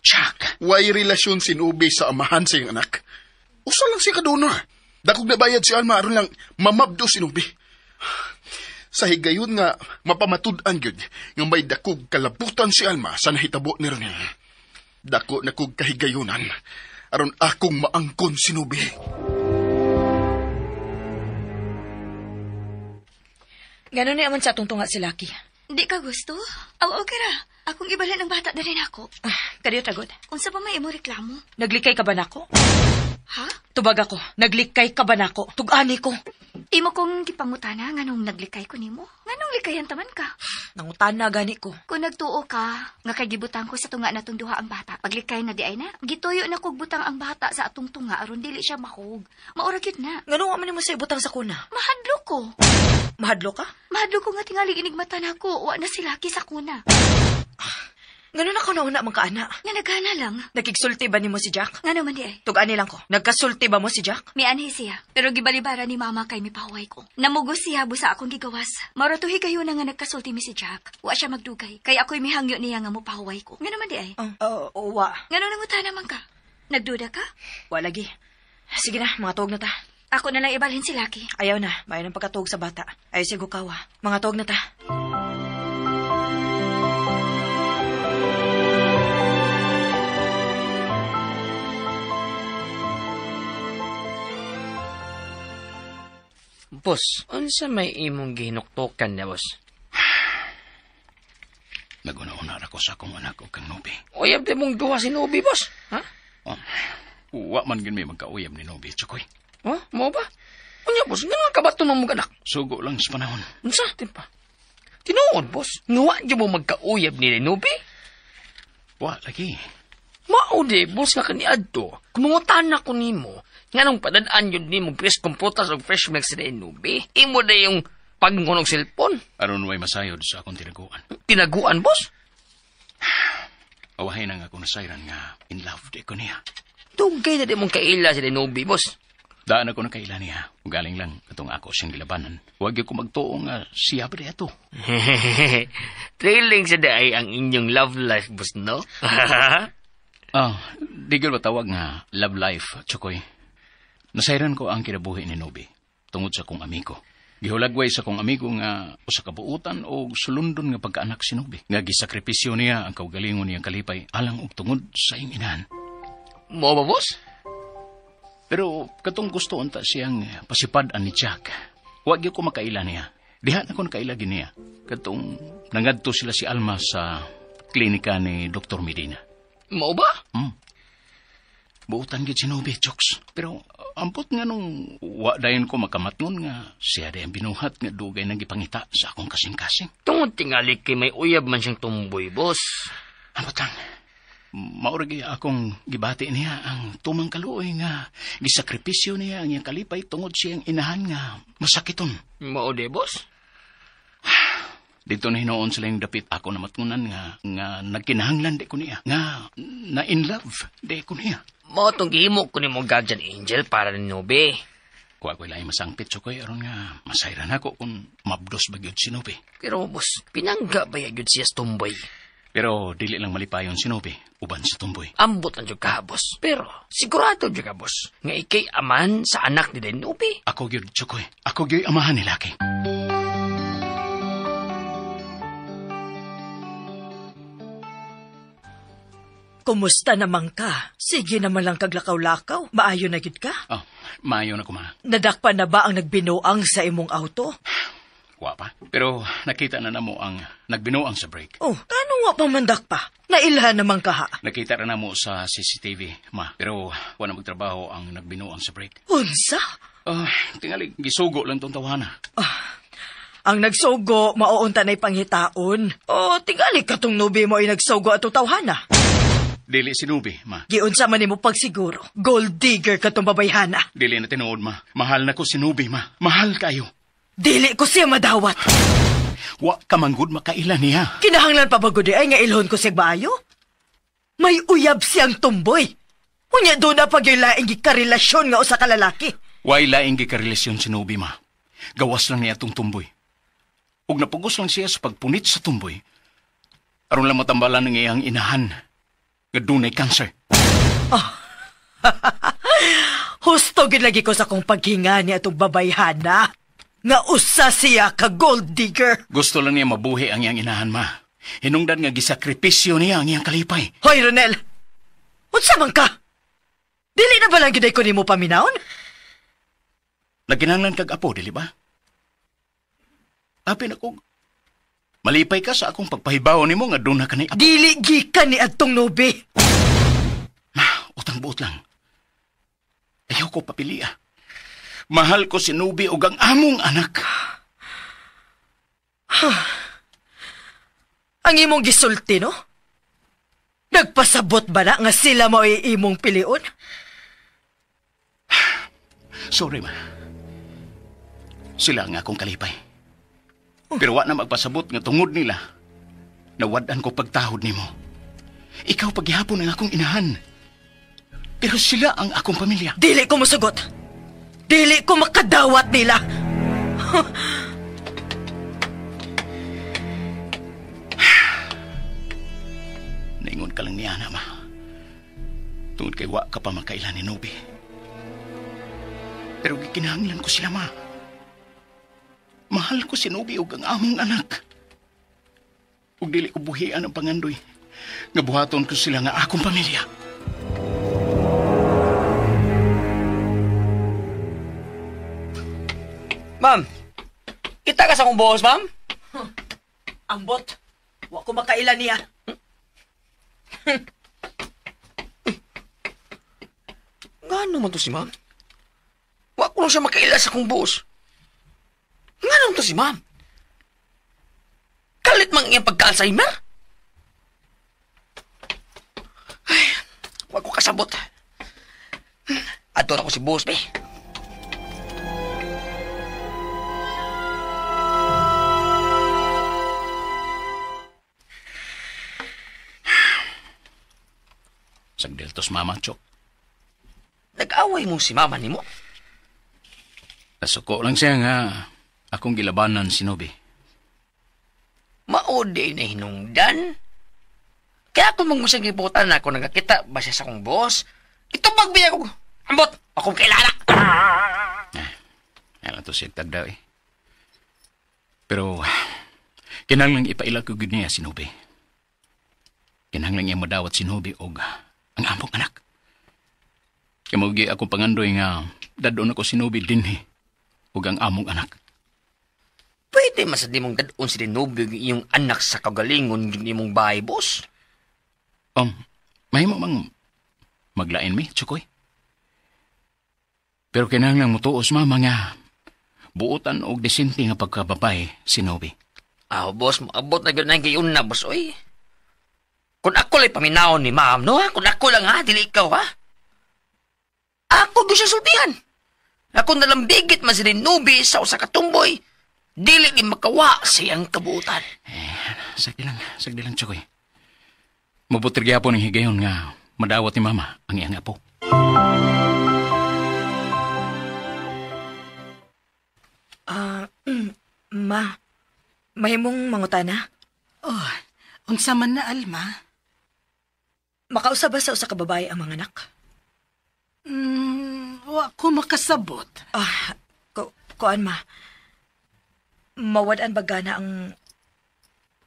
Jack! Way relasyon si Nobi sa amahan sa iyang anak. Usa lang siya ka-donor. Dakog nabayad si Alma, aron lang mamabdo si Nobi. Sa higayon nga mapamatud-an gyud nga may dakog kalabutan si Alma sa nahitabo ni Ronel. Dako na kog kahigayonan aron akong maangkon si Nubi. Ganon ni aman sa atong tunga si Lucky. Di ka gusto? Aw, okay ra. Akong ibalhin ang bata na rin ako. Kadiyo tagod. Unsa pa may imo reklamo? Naglikay ka ba nako? Ha? Tubag ako. Naglikay ka ba nako? Tug-ani ko. Imo kong gipangutana nganong naglikay ko nimo? Nganong likayan taman ka? Nangutana gani ko. Kung nagtuo ka, nga kay gibutang ko sa tunga natong duha ang bata. Paglikay na di ay na, gituyo na kog butang ang bata sa atong tunga aron dili siya mahug. Maura gyud na. Nganong wa man nimo sa ibutang sa kuna? Mahadlo ko. Mahadlo ka? Mahadlo ko nga tingali inigmata nako, wa na si Lucky sa kuna. Ngano na ko nauna man kaana? Nga nagana lang. Nagkigsulti ba nimo si Jack? Nga naman di ay. Tug-ani lang ko. Nagkasulti ba mo si Jack? Mianhi siya, pero gibalibara ni mama kay mipahuway ko. Namugos siya busa akong gigawas. Maratuhi kayo na nga nagkasulti mi si Jack. Wa siya magdugay. Kay ako'y mihangyo niya nga mupahuway ko. Nga naman di ay. Wa. Ngano nangutana man ka? Nagduda ka? Wa lagi. Sige na, mga tuog na ta. Ako na lang ibalhin si Lucky. Ayaw na, mayo ng pagkatuog sa bata. Ayaw siya gukawa. Mga tuog na ta. Boss, unsa may imong gihinuktukan na, boss? Naguna-una ra ko sa akong anak o kang Nubi. Uyab di mong duha si Nubi, boss. Ha? Oh, wa man gyud may magkauyab ni Nubi, Chukoy. Oh, mo ba? Unya, boss, ngano ka bato man mong anak? Sugo lang sa panahon. Unsa? Timpa. Tinuod, boss, nga wa mo magkauyab ni Nubi? Wa lagi. Mao di, boss, nga kaniadto. Kumungutan na ko nimo. Nganong padadaan yun nimo fresh computas o fresh milk sa Nubi? Imo na yung pagngunog cellphone. Aron way masayod sa akong tinaguan. Tinaguan, boss? Awahin ang akong nasayran nga in love di ko niya. Dugay na di mong kaila sa Nubi, boss. Daan ako nakaila niya. Galing lang katong ako siyang gilabanan. Huwag ko magtuo nga siya pa ato. Thrilling sa daay ang inyong love life, boss, no? Di gyud ba tawag nga love life, Chukoy? Nasayran ko ang kinabuhi ni Nubi tungod sa kong amigo. Gihulagway sa kong amigo nga usa ka buutan o sulundon nga pagkaanak si Nubi. Nga gisakripisyo niya ang kaugalingon niyang kalipay alang og tungod sa iyang inahan. Mo ba, boss? Pero katong gusto unta siyang pasipad-an ni Jack. Wa gyud ko makaila niya. Diha na ko nakaila gid niya. Katong nangadto sila si Alma sa klinika ni Dr. Medina. Mao ba? Buutan gid si Nubi, Chokes. Pero ampot nga nung wa dayon ko makamatngon nga siya dayon binuhat nga dugay nang gipangita sa akong kasing-kasing. Tungod tingali kay may uyab man siyang tumboy, boss. Ampot lang. Mauragi akong gibati niya ang tumang kaluoy nga gisakripisyo niya ang iyang kalipay tungod siyang inahan nga masakiton. Mao di, boss? Dito na hinoon sila yung dapit ako na matngunan nga nagkinahanglan di ko niya. Nga na in love di ko niya. Mao tong gihimo ko nimo guardian angel para ni Nubi. Kuha ko'y laing masangpit so ko'y aron nga masayran ako kung mabdos ba gyud si Nubi. Pero boss, pinangga ba gyud siya sa tumboy? Pero dili lang malipayon si Nubi uban sa tumboy. Ambot lang jud ka, boss. Pero sigurado jud ka, boss, nga ikay aman sa anak ni Nubi. Ako gyud, Chokoy. Ako gyud amahan ni Lucky. Kumusta naman ka? Sige naman lang kaglakaw-lakaw. Maayo na gyud ka? Oh, maayo na ko, ma. Nadakpan na ba ang nagbinuang sa imong auto? Wa pa. Pero nakita na namo ang nagbinuang sa brake. Oh, kano wa pa man dakpa? Nailhan naman ka ha? Nakita na namo sa CCTV, ma. Pero wa na magtrabaho ang nagbinuang sa brake. Unsa? Tingali, gisugo lang tong tawana. Ang nagsugo, mauunta na'y panghitaon. Oh, tingali katong nubi mo ay nagsugo atong tawhana. Dili si Nubi, ma. Giunsa man nimo pagsiguro. Gold digger katong babayhana. Dili na tinuod, ma. Mahal na ko si Nubi, ma. Mahal kayo. Dili ko siya madawat. Wa ka manggod makaila niya. Kinahanglan pa ba gud ay nga ilhon ko siya baayo? May uyab siyang tumboy. Unya doon na pag yung laing gikarelasyon nga usa ka lalaki. Way laing gikarelasyon si Nubi, ma. Gawas lang niya itong tumboy. Ug napugos lang siya sa pagpunit sa tumboy. Aron lang matambalan ng iyang inahan. Nga dunay cancer. Oh. Husto gid lagi ko sa akong paghinga ni atong babayhana. Nga usa siya ka gold digger. Gusto lang niya mabuhi ang iyang inahan, ma. Hinungdan nga gisakripisyo niya ang iyang kalipay. Hoy, Ronel! Unsa man ka? Dili na ba lang gyud ko nimo paminawon? Nagkinahanglan kag apo, dili ba? Apin ako, malipay ka sa akong pagpahibaw nimo nga doon na ka ni apo. Dili gikan ni adtong Nobi. Ma, utang buot lang. Ayaw ko papilia. Mahal ko si Nobi og ang among anak. Ang imong gisulti, no? Nagpasabot ba na nga sila mao'y imong pilion? Sorry, ma. Sila ang akong kalipay. Pero wa na magpasabot nga tungod nila. Nawad-an ko pagtahod nimo. Ikaw paghihapon ang akong inahan. Pero sila ang akong pamilya. Dili ko mosugot. Dili ko makadawat nila. Naingon ka lang niya na, ma. Tungod kay wa ka pa makailan ni Nobi. Pero gikinahanglan ko sila, ma. Mahal ko si Nobi ug ang among anak. Ug dili ko buhian ang pangandoy. Nga buhaton ko sila nga akong pamilya. Ma'am, kita ka sa akong boss, ma'am? Ambot, wa ko makailan niya. Ngano man to si ma'am? Wa ko lang siya makaila sa akong boss. Ngano man to si ma'am? Kalit mang iyang pagka-Alzheimer? Ay, wa ko kasabot. Adto na ko si boss, be. Sagdeltos mama, Chok. Nag-away mo si mama nimo? Nasuko lang siya nga akong gilabanan si Nobi. Maoday na hinungdan. Kaya kung magmusang gibutan na ako nagkakita ba siya sa akong boss, ito magbiya ko. Ambot, akong kailala. Alam to siya tagdaw eh. Pero kinahanglang ipaila ko gud niya si Nobi. Kinahanglang niya madawat si Nobi og ang among anak. Kaya maugi ako pangandoy nga dadon ako si Nobi dinhi ug ang among anak. Pwede man sa di mong dadon si Nobi ug iyong anak sa kagalingon yung imong bahay, boss. Mahimo mang maglain mi, Chukoy. Pero kinahanglang mutuos mama nga buotan og desente nga pagkababay si Nobi. Ah, boss, maabot na gyud na gayon na, boss, oy. Kung ako lang paminawon ni ma'am, no? Kung ako lang, ha? Dili ikaw, ha? Ako gyud siya sultihan. Ako nalambigit man si Nobi sa usa ka tumboy. Dili ni makawa sa iyang kabuutan. Eh, sagdi lang, Chukoy. Mabutir gyapon ang higayon nga madawat ni mama ang iyang apo. Ma, mahimong mangutana? Oh, unsa man na, Alma? Makausab ba sa usa ka babae ang mga anak? Wa ko makasabot. Ah, kuan ma. Mawad-an ba gana ang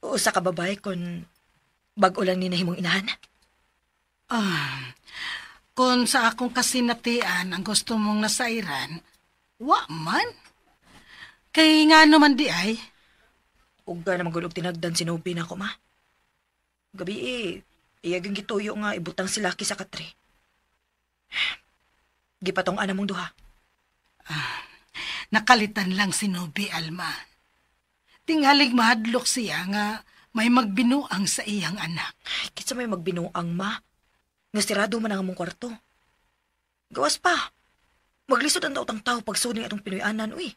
usa ka babae kun bag-o lang ni nahimong inahan? Ah, kung sa akong kasinatian ang gusto mong nasairan, wa man. Kay nga naman di ay. Uga na magulog tinagdan si Nobi na ako, ma. Gabi eh, iyaging gituyo nga ibutang si Lucky sa katre. Gipatong ana mong duha. Ah, nakalitan lang si Nobi, Alma. Tingalig mahadlok siya nga may magbinuang sa iyang anak. Ay, kitsa may magbinuang, ma. Nga sirado man ang among kwarto. Gawas pa. Maglisod ang daotang tao pagsuning atong Pinoy-anan, uy.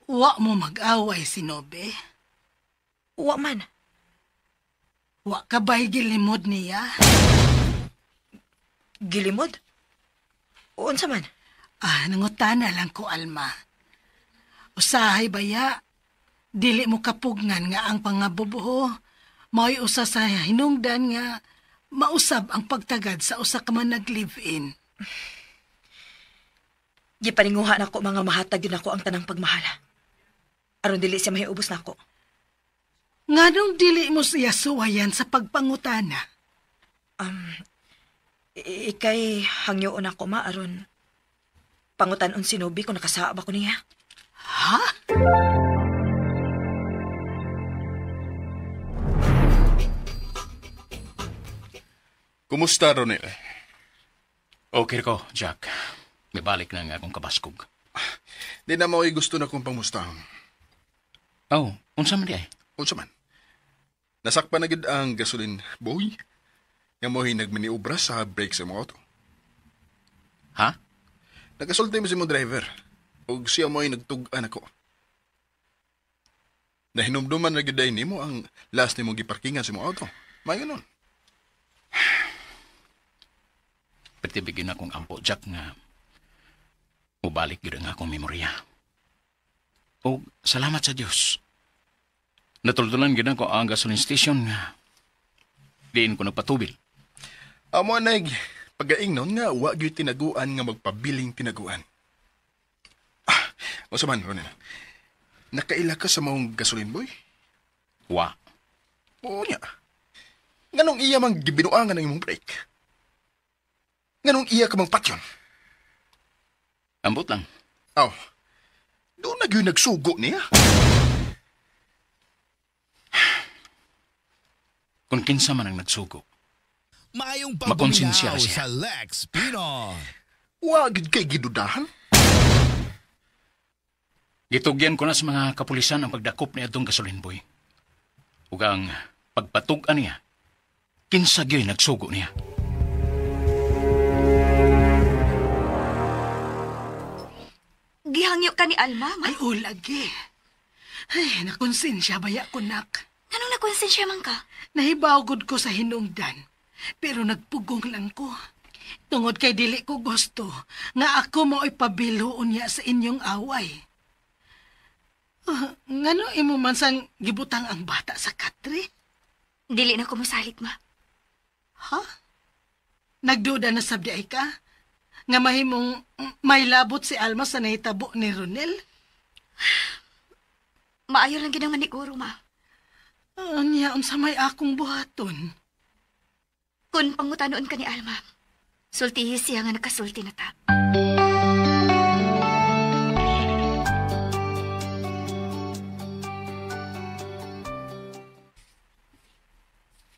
Wa mo mag-away si Nobe? Wa man. Wa ka ba'y gilimod niya? Gilimod? Unsa man? Ah, nangutana lang ko, Alma. Usahay baya, dili mo kapugnan nga ang pangabubuho. Mao'y usa sa hinungdan nga mausab ang pagtagad sa usa ka man nag-live-in. Gipaninguha nako mga mahatag yun ako ang tanang pagmahala. Aron dili siya mahiubos nako. Nganong dili mo siya suwayan sa pagpangutana? Ikay hangyoon ako ma aron pangutan-on si Nobi kung nakasaab ako niya. Ha? Kumusta, Ronel? Okay ko, Jack. May balik na nga akong kabaskog. Di na mao'y gusto na kong pangmustahon. Oh, unsa man di ay? Unsa man? Nasakpan na gid ang gasolin, boy. Nga mo'y nagmaniobra sa brake sa mga auto. Ha? Nagasulti mo si mo driver. Og siya mo'y nagtug-an ako. Nahinumduman na gid ay nimo ang last nimo giparkingan sa imong auto. May ganon. Pertibigin akong ampo, Jack, nga mubalik gyud ang akong memorya. O salamat sa Dios. Natultulan gyud ako ang gasoline station nga diin ko nagpatubil. Amo nag pagaingnon nga wa gyud tinaguan nga magpabiling tinaguan. Ah, unsa man Ronel? Nakaila ka sa maong gasoline boy? Wa. Oo niya. Nganong iya mang gibinuangan ang imong brake? Nganong iya ka mang patyon? Ambot lang. Aw, doon na gyud nagsugo niya. Kung kinsa man ang nagsugo, Maayong makonsensya pagbuminaw siya. sa Lex Pinoy. Wa gyud kay gidudahan. Gitugyan ko na sa mga kapulisan ang pagdakop ni atong gasoline boy. Ug ang pagpatug-an niya, kinsa gyud nagsugo niya. Gihangyo ka ni Alma, ma. Ay, ulagi. Ay, nakonsensya baya ko, nak. Anong nakonsensya man ka? Nahibawgod ko sa hinungdan, pero nagpugong lang ko. Tungod kay dili ko gusto nga ako mao'y pabiloon niya sa inyong away. Ngano imo man sang gibutang ang bata sa katre? Dili na ko mosalig, ma. Ha? Nagduda na sabdi ay ka? Nga mahimong may labot si Alma sa nahitabo ni Ronel? Maayo lang ginang maniguro, ma. Anya, unsa may akong buhaton? Kung pangutanoon ka ni Alma, sultihi siya nga nakasulti na ta.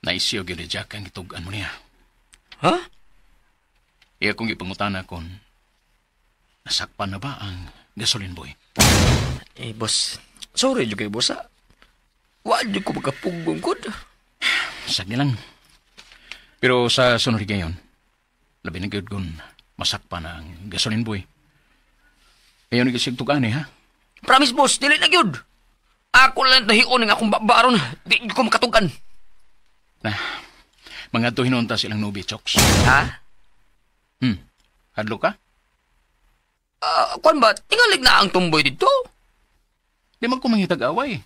Naisiyo gyud ni Jack ang gitug-an mo niya. Ha? Iya kong ipangutana kon nasakpan na ba ang gasoline boy? Eh, boss. Sorry jud kay boss, ha. Wa jud ko makapugong gud. Sagni lang. Pero sa sunod gayon, labi na gyud kun masakpan ang gasoline boy. Ayaw ni gisig tugaan ha? Promise, boss, dili na gyud. Ako lang tahion ang akong babaron. Di jud ko makatugan. Na, mga tuhinunta silang nubi, Choks. Ha? Hadlo ka? Kuan ba, tingalig na ang tumboy dito? Di man ko mangitag away.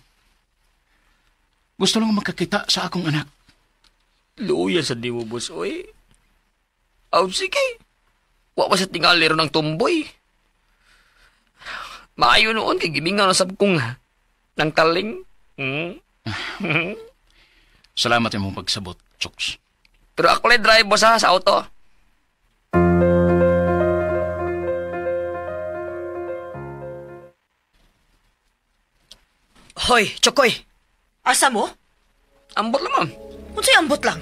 Gusto lang makakita sa akong anak. Luya sa di mo, boss, oy. Aw, sige. Wa pa sa tingali ron ang tumboy. Maayo noon, kay gimingaw na sab kong ng taling. Salamat imong pagsabot, Choks. Pero ako lang drive, boss, ha, sa auto. Hoy, Chokoy! Asa mo? Ambot lang, ma'am. Unsay ambot lang?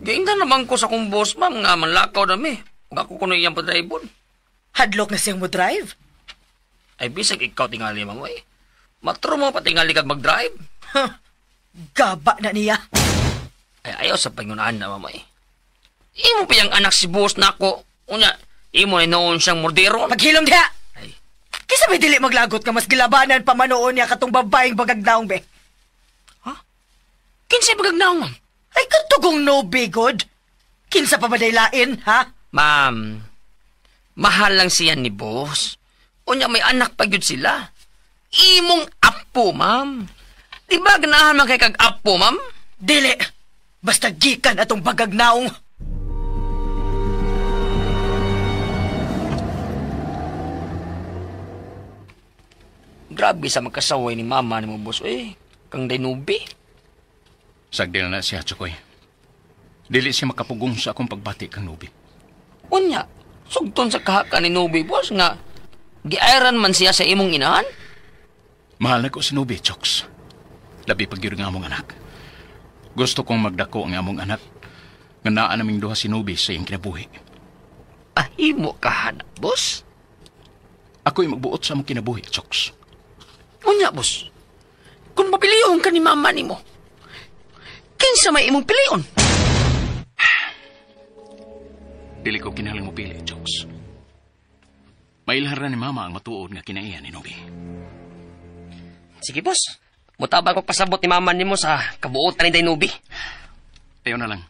Giingnan naman ko sa akong boss, ma'am, nga manlakaw na mi. Ug ako kuno iyang padribon. Hadlok na siyang mo drive? Ay, bisag ikaw tingali, ma'am, oy. Matro mo pa tingali kag mag-drive. Huh. Gaba na niya. Ay, ayaw sa pangunaan na, ma'am, oy. Imo pa yung anak si boss na ako. Unya, imo na noon siyang mordero. Paghilom diha! Ay. Kisa may dili maglagot ka mas gilabanan pa manoon niya katong babaeng bagagnaong, be. Ha? Kinsay bagagnaong, ma'am? Ay, katugong no bigod. Kinsa pa ba daylain, ha? Ma'am, mahal lang siya ni boss. Unya, may anak pa gyud sila. Imong apo, ma'am. Di ba ganahan man kay kag apo, ma'am? Dili. Basta gikan atong bagagnaong. Grabe sa magkasaway ni mama ni mo, boss. Eh, kang Daynubi. Sagdi na siya, Chukoy. Dili siya makapugong sa akong pagbati kang Nubi. Unya, sugton sa kahaka ni Nubi, boss, nga giairan man siya sa imong inahan. Mahal na ko si Nubi, Choks. Labi pag yun nga among anak. Gusto kong magdako ang among anak nga naa naming duha si Nubi sa iyang kinabuhi. Ahimo ka, hanap, boss? Ako'y magbuot sa among kinabuhi, Choks. Unya, boss. Kung mapilion ka ni mama nimo, kinsa may imong pilion? Dili ko kinahanglan mo pili, Choks. Mailhan ra ni mama ang matuod nga kinaiya ni Nubi. Sige, boss. Mutabang ko pasabot ni mama nimo sa kabuotan ni Daynubi. Ayaw na lang.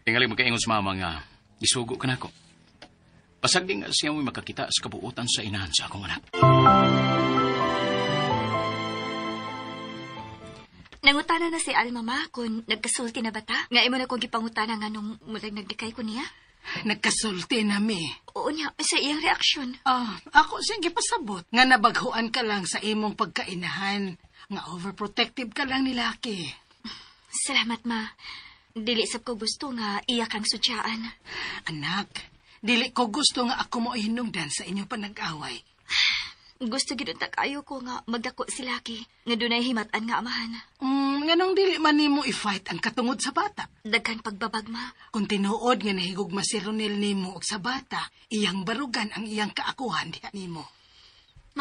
Tingali magkaingon sa mama nga isugo ka na ako. Pasagdi nga siya mo'y makakita sa kabuotan sa inahan sa akong anak. Nangutana na si Alma, ma, kung nagkasulti na ba ta? Nga imo na kong gipangutana nga nung mulag nagdikay ko niya. Nagkasulti na mi. Oo niya, sa iyang reaksyon. Ako siyang gipasabot nga nabaghuan ka lang sa imong pagkainahan. Nga overprotective ka lang ni Laki. Salamat, ma. Dili sab ko gusto nga iya kang sudyaan. Anak, dili ko gusto nga ako mo hinungdan sa inyong panag-away. Gusto gid unta kaayo ko nga magdako si Laki, nga dunay himatan nga amahan. Nganong dili man nimo i-fight ang katungod sa bata? Daghan pagbabag, ma. Kung tinuod nga nahigugma si Ronel nimo og sa bata, iyang barugan ang iyang kaakuhan diha nimo.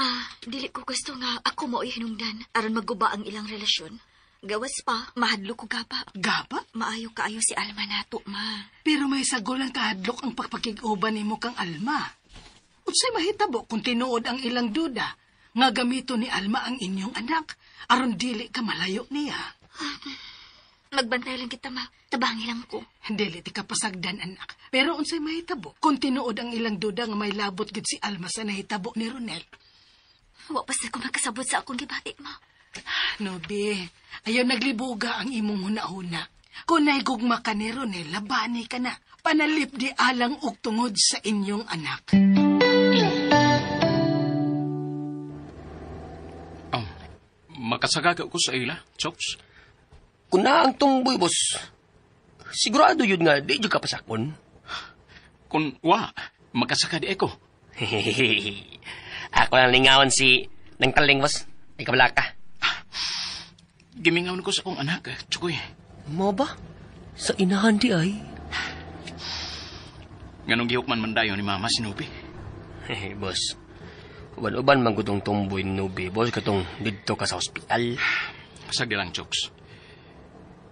Ma, dili ko gusto nga ako mao'y hinungdan aron magguba ang ilang relasyon. Gawas pa, mahadlok ko gaba. Gaba? Maayo kaayo si Alma nato, ma. Pero may sagol ang kahadlok ang pagpakig-uban nimo kang Alma. Unsay mahitabo kung tinuod ang ilang duda nga gamito ni Alma ang inyong anak aron dili ka malayo niya. Magbantay lang kita, ma. Tabangi lang ko. Dili ti ka pasagdan, anak. Pero unsay mahitabo kung tinuod ang ilang duda nga may labot gid si Alma sa nahitabo ni Ronel? Wa pa sa ko makasabot sa akong gibati, ma. Nobi, ayaw naglibuga ang imong huna-huna. Kung nahigugma ka ni Ronel, labani ka na. Panalip di alang og tungod sa inyong anak. Oh, makasagaga ko sa ila, Chops. Kung na ang tumboy, boss, sigurado yun nga, di yun ka pasakon. Kung wa, makasaka di ako. Ako lang lingawan si nang taling, boss. Ay kabala ka. Gimingawan ko sa akong anak, Chukoy. Mo ba? Sa inahan di ay. Nganong gihukman man dayon ni Mama si Nubi? Boss, uban-uban man gutong tumboy ni Nubi, boss, katong didto ka sa ospital. Pasagdi lang, Choks.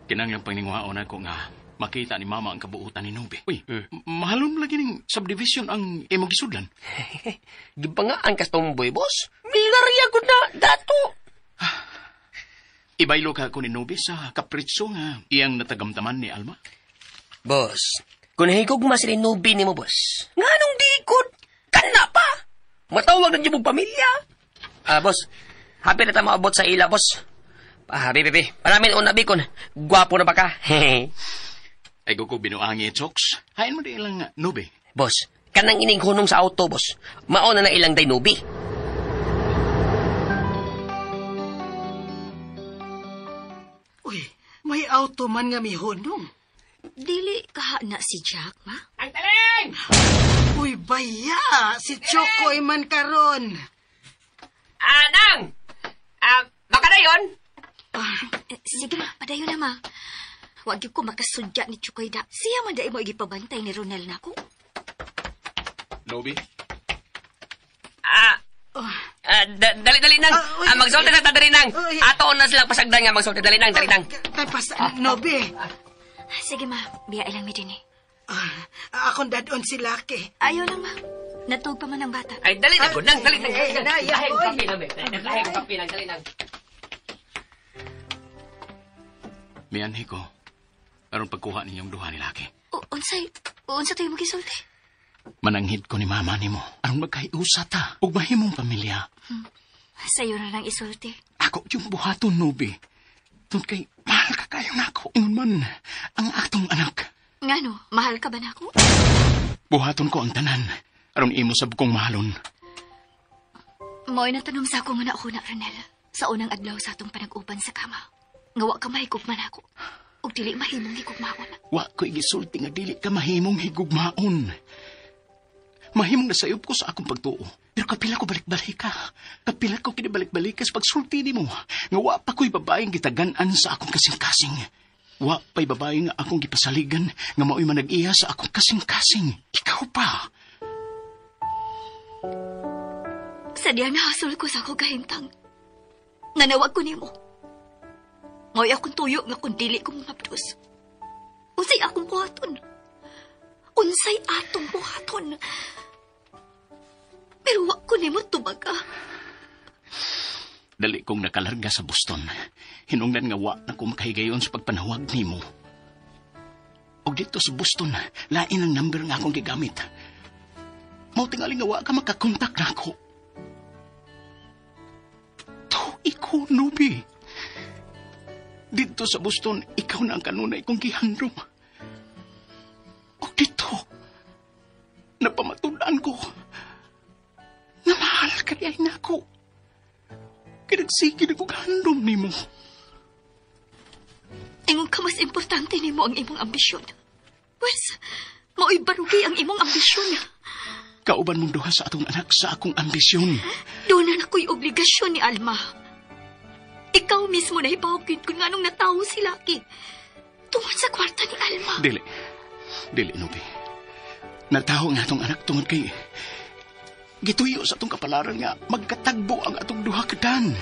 Kinanglang pangninguhaon ako nga makita ni Mama ang kabuutan ni Nubi. Uy, mahalon lagi ning subdivision ang imong gisudlan. Gibangaan kas tumboy, boss. Milyonarya gud na, dato. Ibaylo ka ko ni Nubi sa kapritso nga iyang natagamtaman ni Alma. Boss, kung nahigugma si Nubi ni mo, boss, nga nung dikod, kana pa! Matawag na dyan mong pamilya. Boss, happy na tayo maabot sa ila, boss. Bibi, paramin una, bikon. Gwapo na ba ka? Ay, guko binuangi, Choks. Hain mo di ilang Nubi. Boss, kanang ining hunong sa auto, boss. Mauna na ilang day Nubi. Uy, may auto man nga mihunong. Dili kaha na si Jack, ma? Ang taling! Uy, baya! Si Chokoy man karon. Anang! Baka na yun? Sige ma, padayon na ma. Wag gyud ko makasudya ni Chukoy da. Siya man dai mo igipabantay ni Ronel nako. Nubi? Dali-dali nang. Magsulti na ta dali nang. Ato na silang pasagdan nga magsulti dali nang, dali nang. Tay pas Nobi. Sige ma, biya ilang mi dinhi. Akong dadon si Laki. Ayaw lang ma. Natug pa man ang bata. Ay dali na gud nang, dali nang. Kape na, kape nang, dali nang. Mianhi ko aron pagkuha ninyong duha ni Laki. Unsay unsa tayo mo gisulti? Mananghid ko ni mama nimo aron magkahiusa ta ug mahimong pamilya. Sayo na lang isulti. Ako yung buhaton, Nubi. Tungod kay mahal ka kayo nako. Ingon man ang atong anak. Ngano, mahal ka ba nako? Buhaton ko ang tanan aron imo sab kong mahalon. Mo'y natanom sa akong una-una, Ronel. Sa unang adlaw sa atong panag-uban sa kama. Nga wa ka mahigugman ako. Ug dili mahimong higugmaon. Wa ko'y gisulti nga dili ka mahimong higugmaon. Mahimong nasayop ko sa akong pagtuo. Pero kapila ko balik-balika. Kapila ko kinibalik-balika sa pagsulti nimo. Nga wa pa ko'y babaeng gitagan-an sa akong kasing-kasing. Wa pa'y babae nga akong gipasaligan nga mao'y manag-iya sa akong kasing-kasing. Ikaw pa. Sadya nahasol ko sa akong kahimtang. Nanawag ko nimo. Mao'y akong tuyo nga kung dili ko mangabdos. Unsay akong buhaton? Unsay atong buhaton? Pero wa ko nimo tubaga. Dali kong nakalarga sa Boston. Hinungdan nga wa na ko makahigayon sa pagpanawag nimo. Og dito sa Boston, lain ang number nga akong gigamit. Mao tingali nga wa ka makakontak nako. To ikaw, Nubi. Dito sa Boston, ikaw na ang kanunay kong gihandom. Og dito, napamatudan ko na mahal ka niya nako. Kinagsige na kong handom nimo. Ingon ka mas importante nimo ang imong ambisyon. Pwes, mao'y barugi ang imong ambisyon. Kauban mong duha sa atong anak sa akong ambisyon. Doon na ako'y obligasyon ni Alma. Ikaw mismo na ipahukid kung anong natawo si Lucky. Tungod sa kwarta ni Alma. Dili. Dili, Nubi. Natawo nga atong anak tungod kay gituyo sa atong kapalaran nga magkatagbo ang atong duha kadan.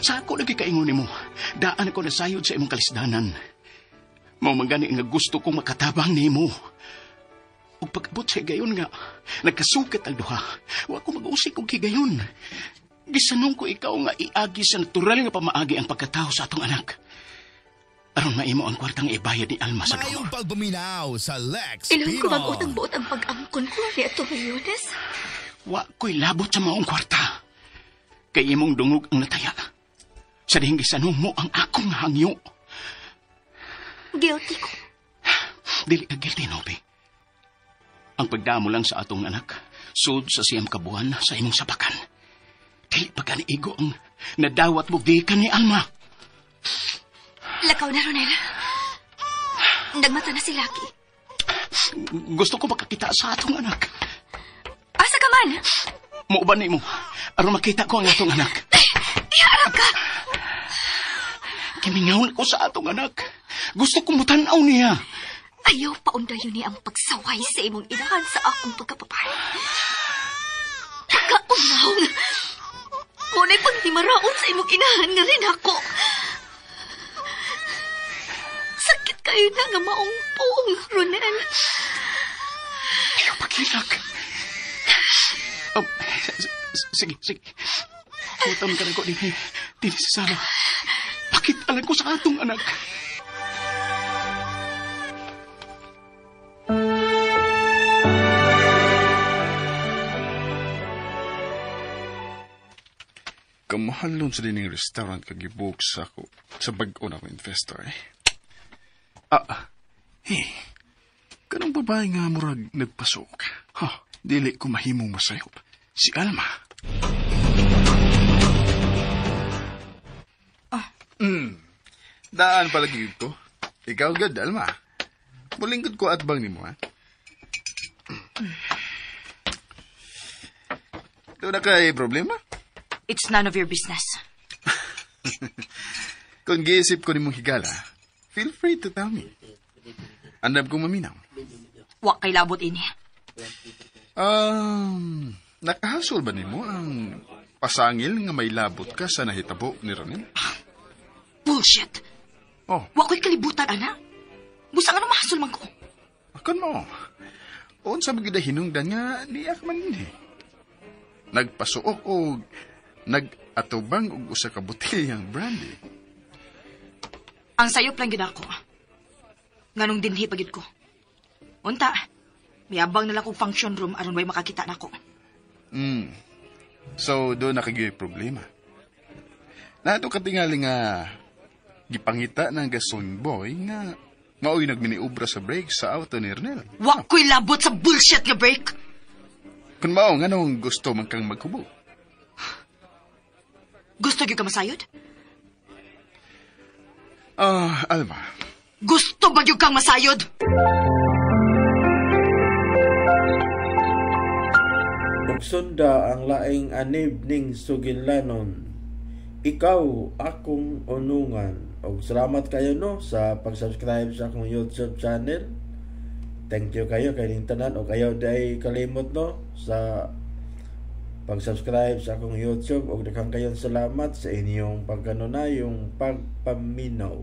Sa ako nagkikaingon nimo, daan ako nasayod sa imong kalisdanan. Mao man gani nga gusto kong makatabang nimo. Ug pag-abot sa higayon nga nagkasukit ang duha, wa ko mag-usik og higayon. Gisanong ko ikaw nga iagi sa natural nga pamaagi ang pagkatao sa atong anak. Aron maimo ang kwartang ibayad ni Alma sa Mayong duha. pagpaminaw sa Lex Ilong ko Pinoy. mag-utang buot ang pag-angkon ko ni Ato Millones. Wa ko'y labot sa maong kwarta. Kay imong dungog ang nataya. Sa dihing gisanong mo ang akong hangyo. Guilty ko. Dili ka guilty, Nobi. Ang pagdamo lang sa atong anak, sud sa siyam kabuan sa imong sapakan. Dili pa gani igo ang nadawat mo gikan ni Alma. Lakaw na, Ronel. Nagmata na si Lucky. Gusto ko makakita sa atong anak. Asa ka man? Muuban nimo aron makita ko ang atong anak. Iharap ka! Kimingaw ko sa atong anak. Gusto ko mutan-aw niya. Ayaw paundayon ni ang pagsaway sa imong inahan sa akong pagkapapay. Pagkaunaw! Ngunay pagdimaraon sa imong inahan nga rin ako. Sakit kayo na nga maong puong, Ronel. Ayaw pagilak. Oh, sige, sige. Putam ka na ko din. Dini sa sala. Pakita lang ko sa atong anak. Kamahalon sa dining restaurant kag-gibook sa ako sa bag-o na ko investor eh. Hey, kanang babae nga murag nagpasok. Ha, dili ko mahimong masayop. Si Alma. Daan pala gid ko. Ikaw gad, Alma. Mulingkod ko at bang nimo, ha? Doon na kay problema? It's none of your business. Kung giisip ko nimong higala, feel free to tell me. Andam kong maminaw. Wa kay labot ini. Nakahasol ba nimo ang pasangil nga may labot ka sa nahitabo ni Ronel? Bullshit! Oh. Wa ko'y kalibutan, ana. Busa nga mahasol man ko. Akon mo. Unsa man gyud hinungdan nga niya ka man dinhi. Nagpasuok og nag-atubang og usa ka botelyang brandy. Ang sayop lang gyud ako. Nganong dinhi pa gyud ko. Unta, miabang na lang kong function room aron way makakita nako. So, doon na kagyo'y problema. Nato katingali nga gipangita ng gasong boy nga mao'y nagminiobra sa brake sa auto ni Ronel. Wa ko'y labot sa bullshit nga brake. Kung mao, nganong gusto man kang maghubo? Gusto gyud ka masayod? Ah, Alma. Gusto ba gyud kang masayod? Ug sunda ang laing anib ning sugilanon. Ikaw akong unungan. Og salamat kayo no sa pag-subscribe sa akong YouTube channel. Thank you kayo kay ning tanan og ayaw day kalimot no sa pag-subscribe sa akong YouTube og daghang kayong salamat sa inyong pagkanunay yung pagpaminaw.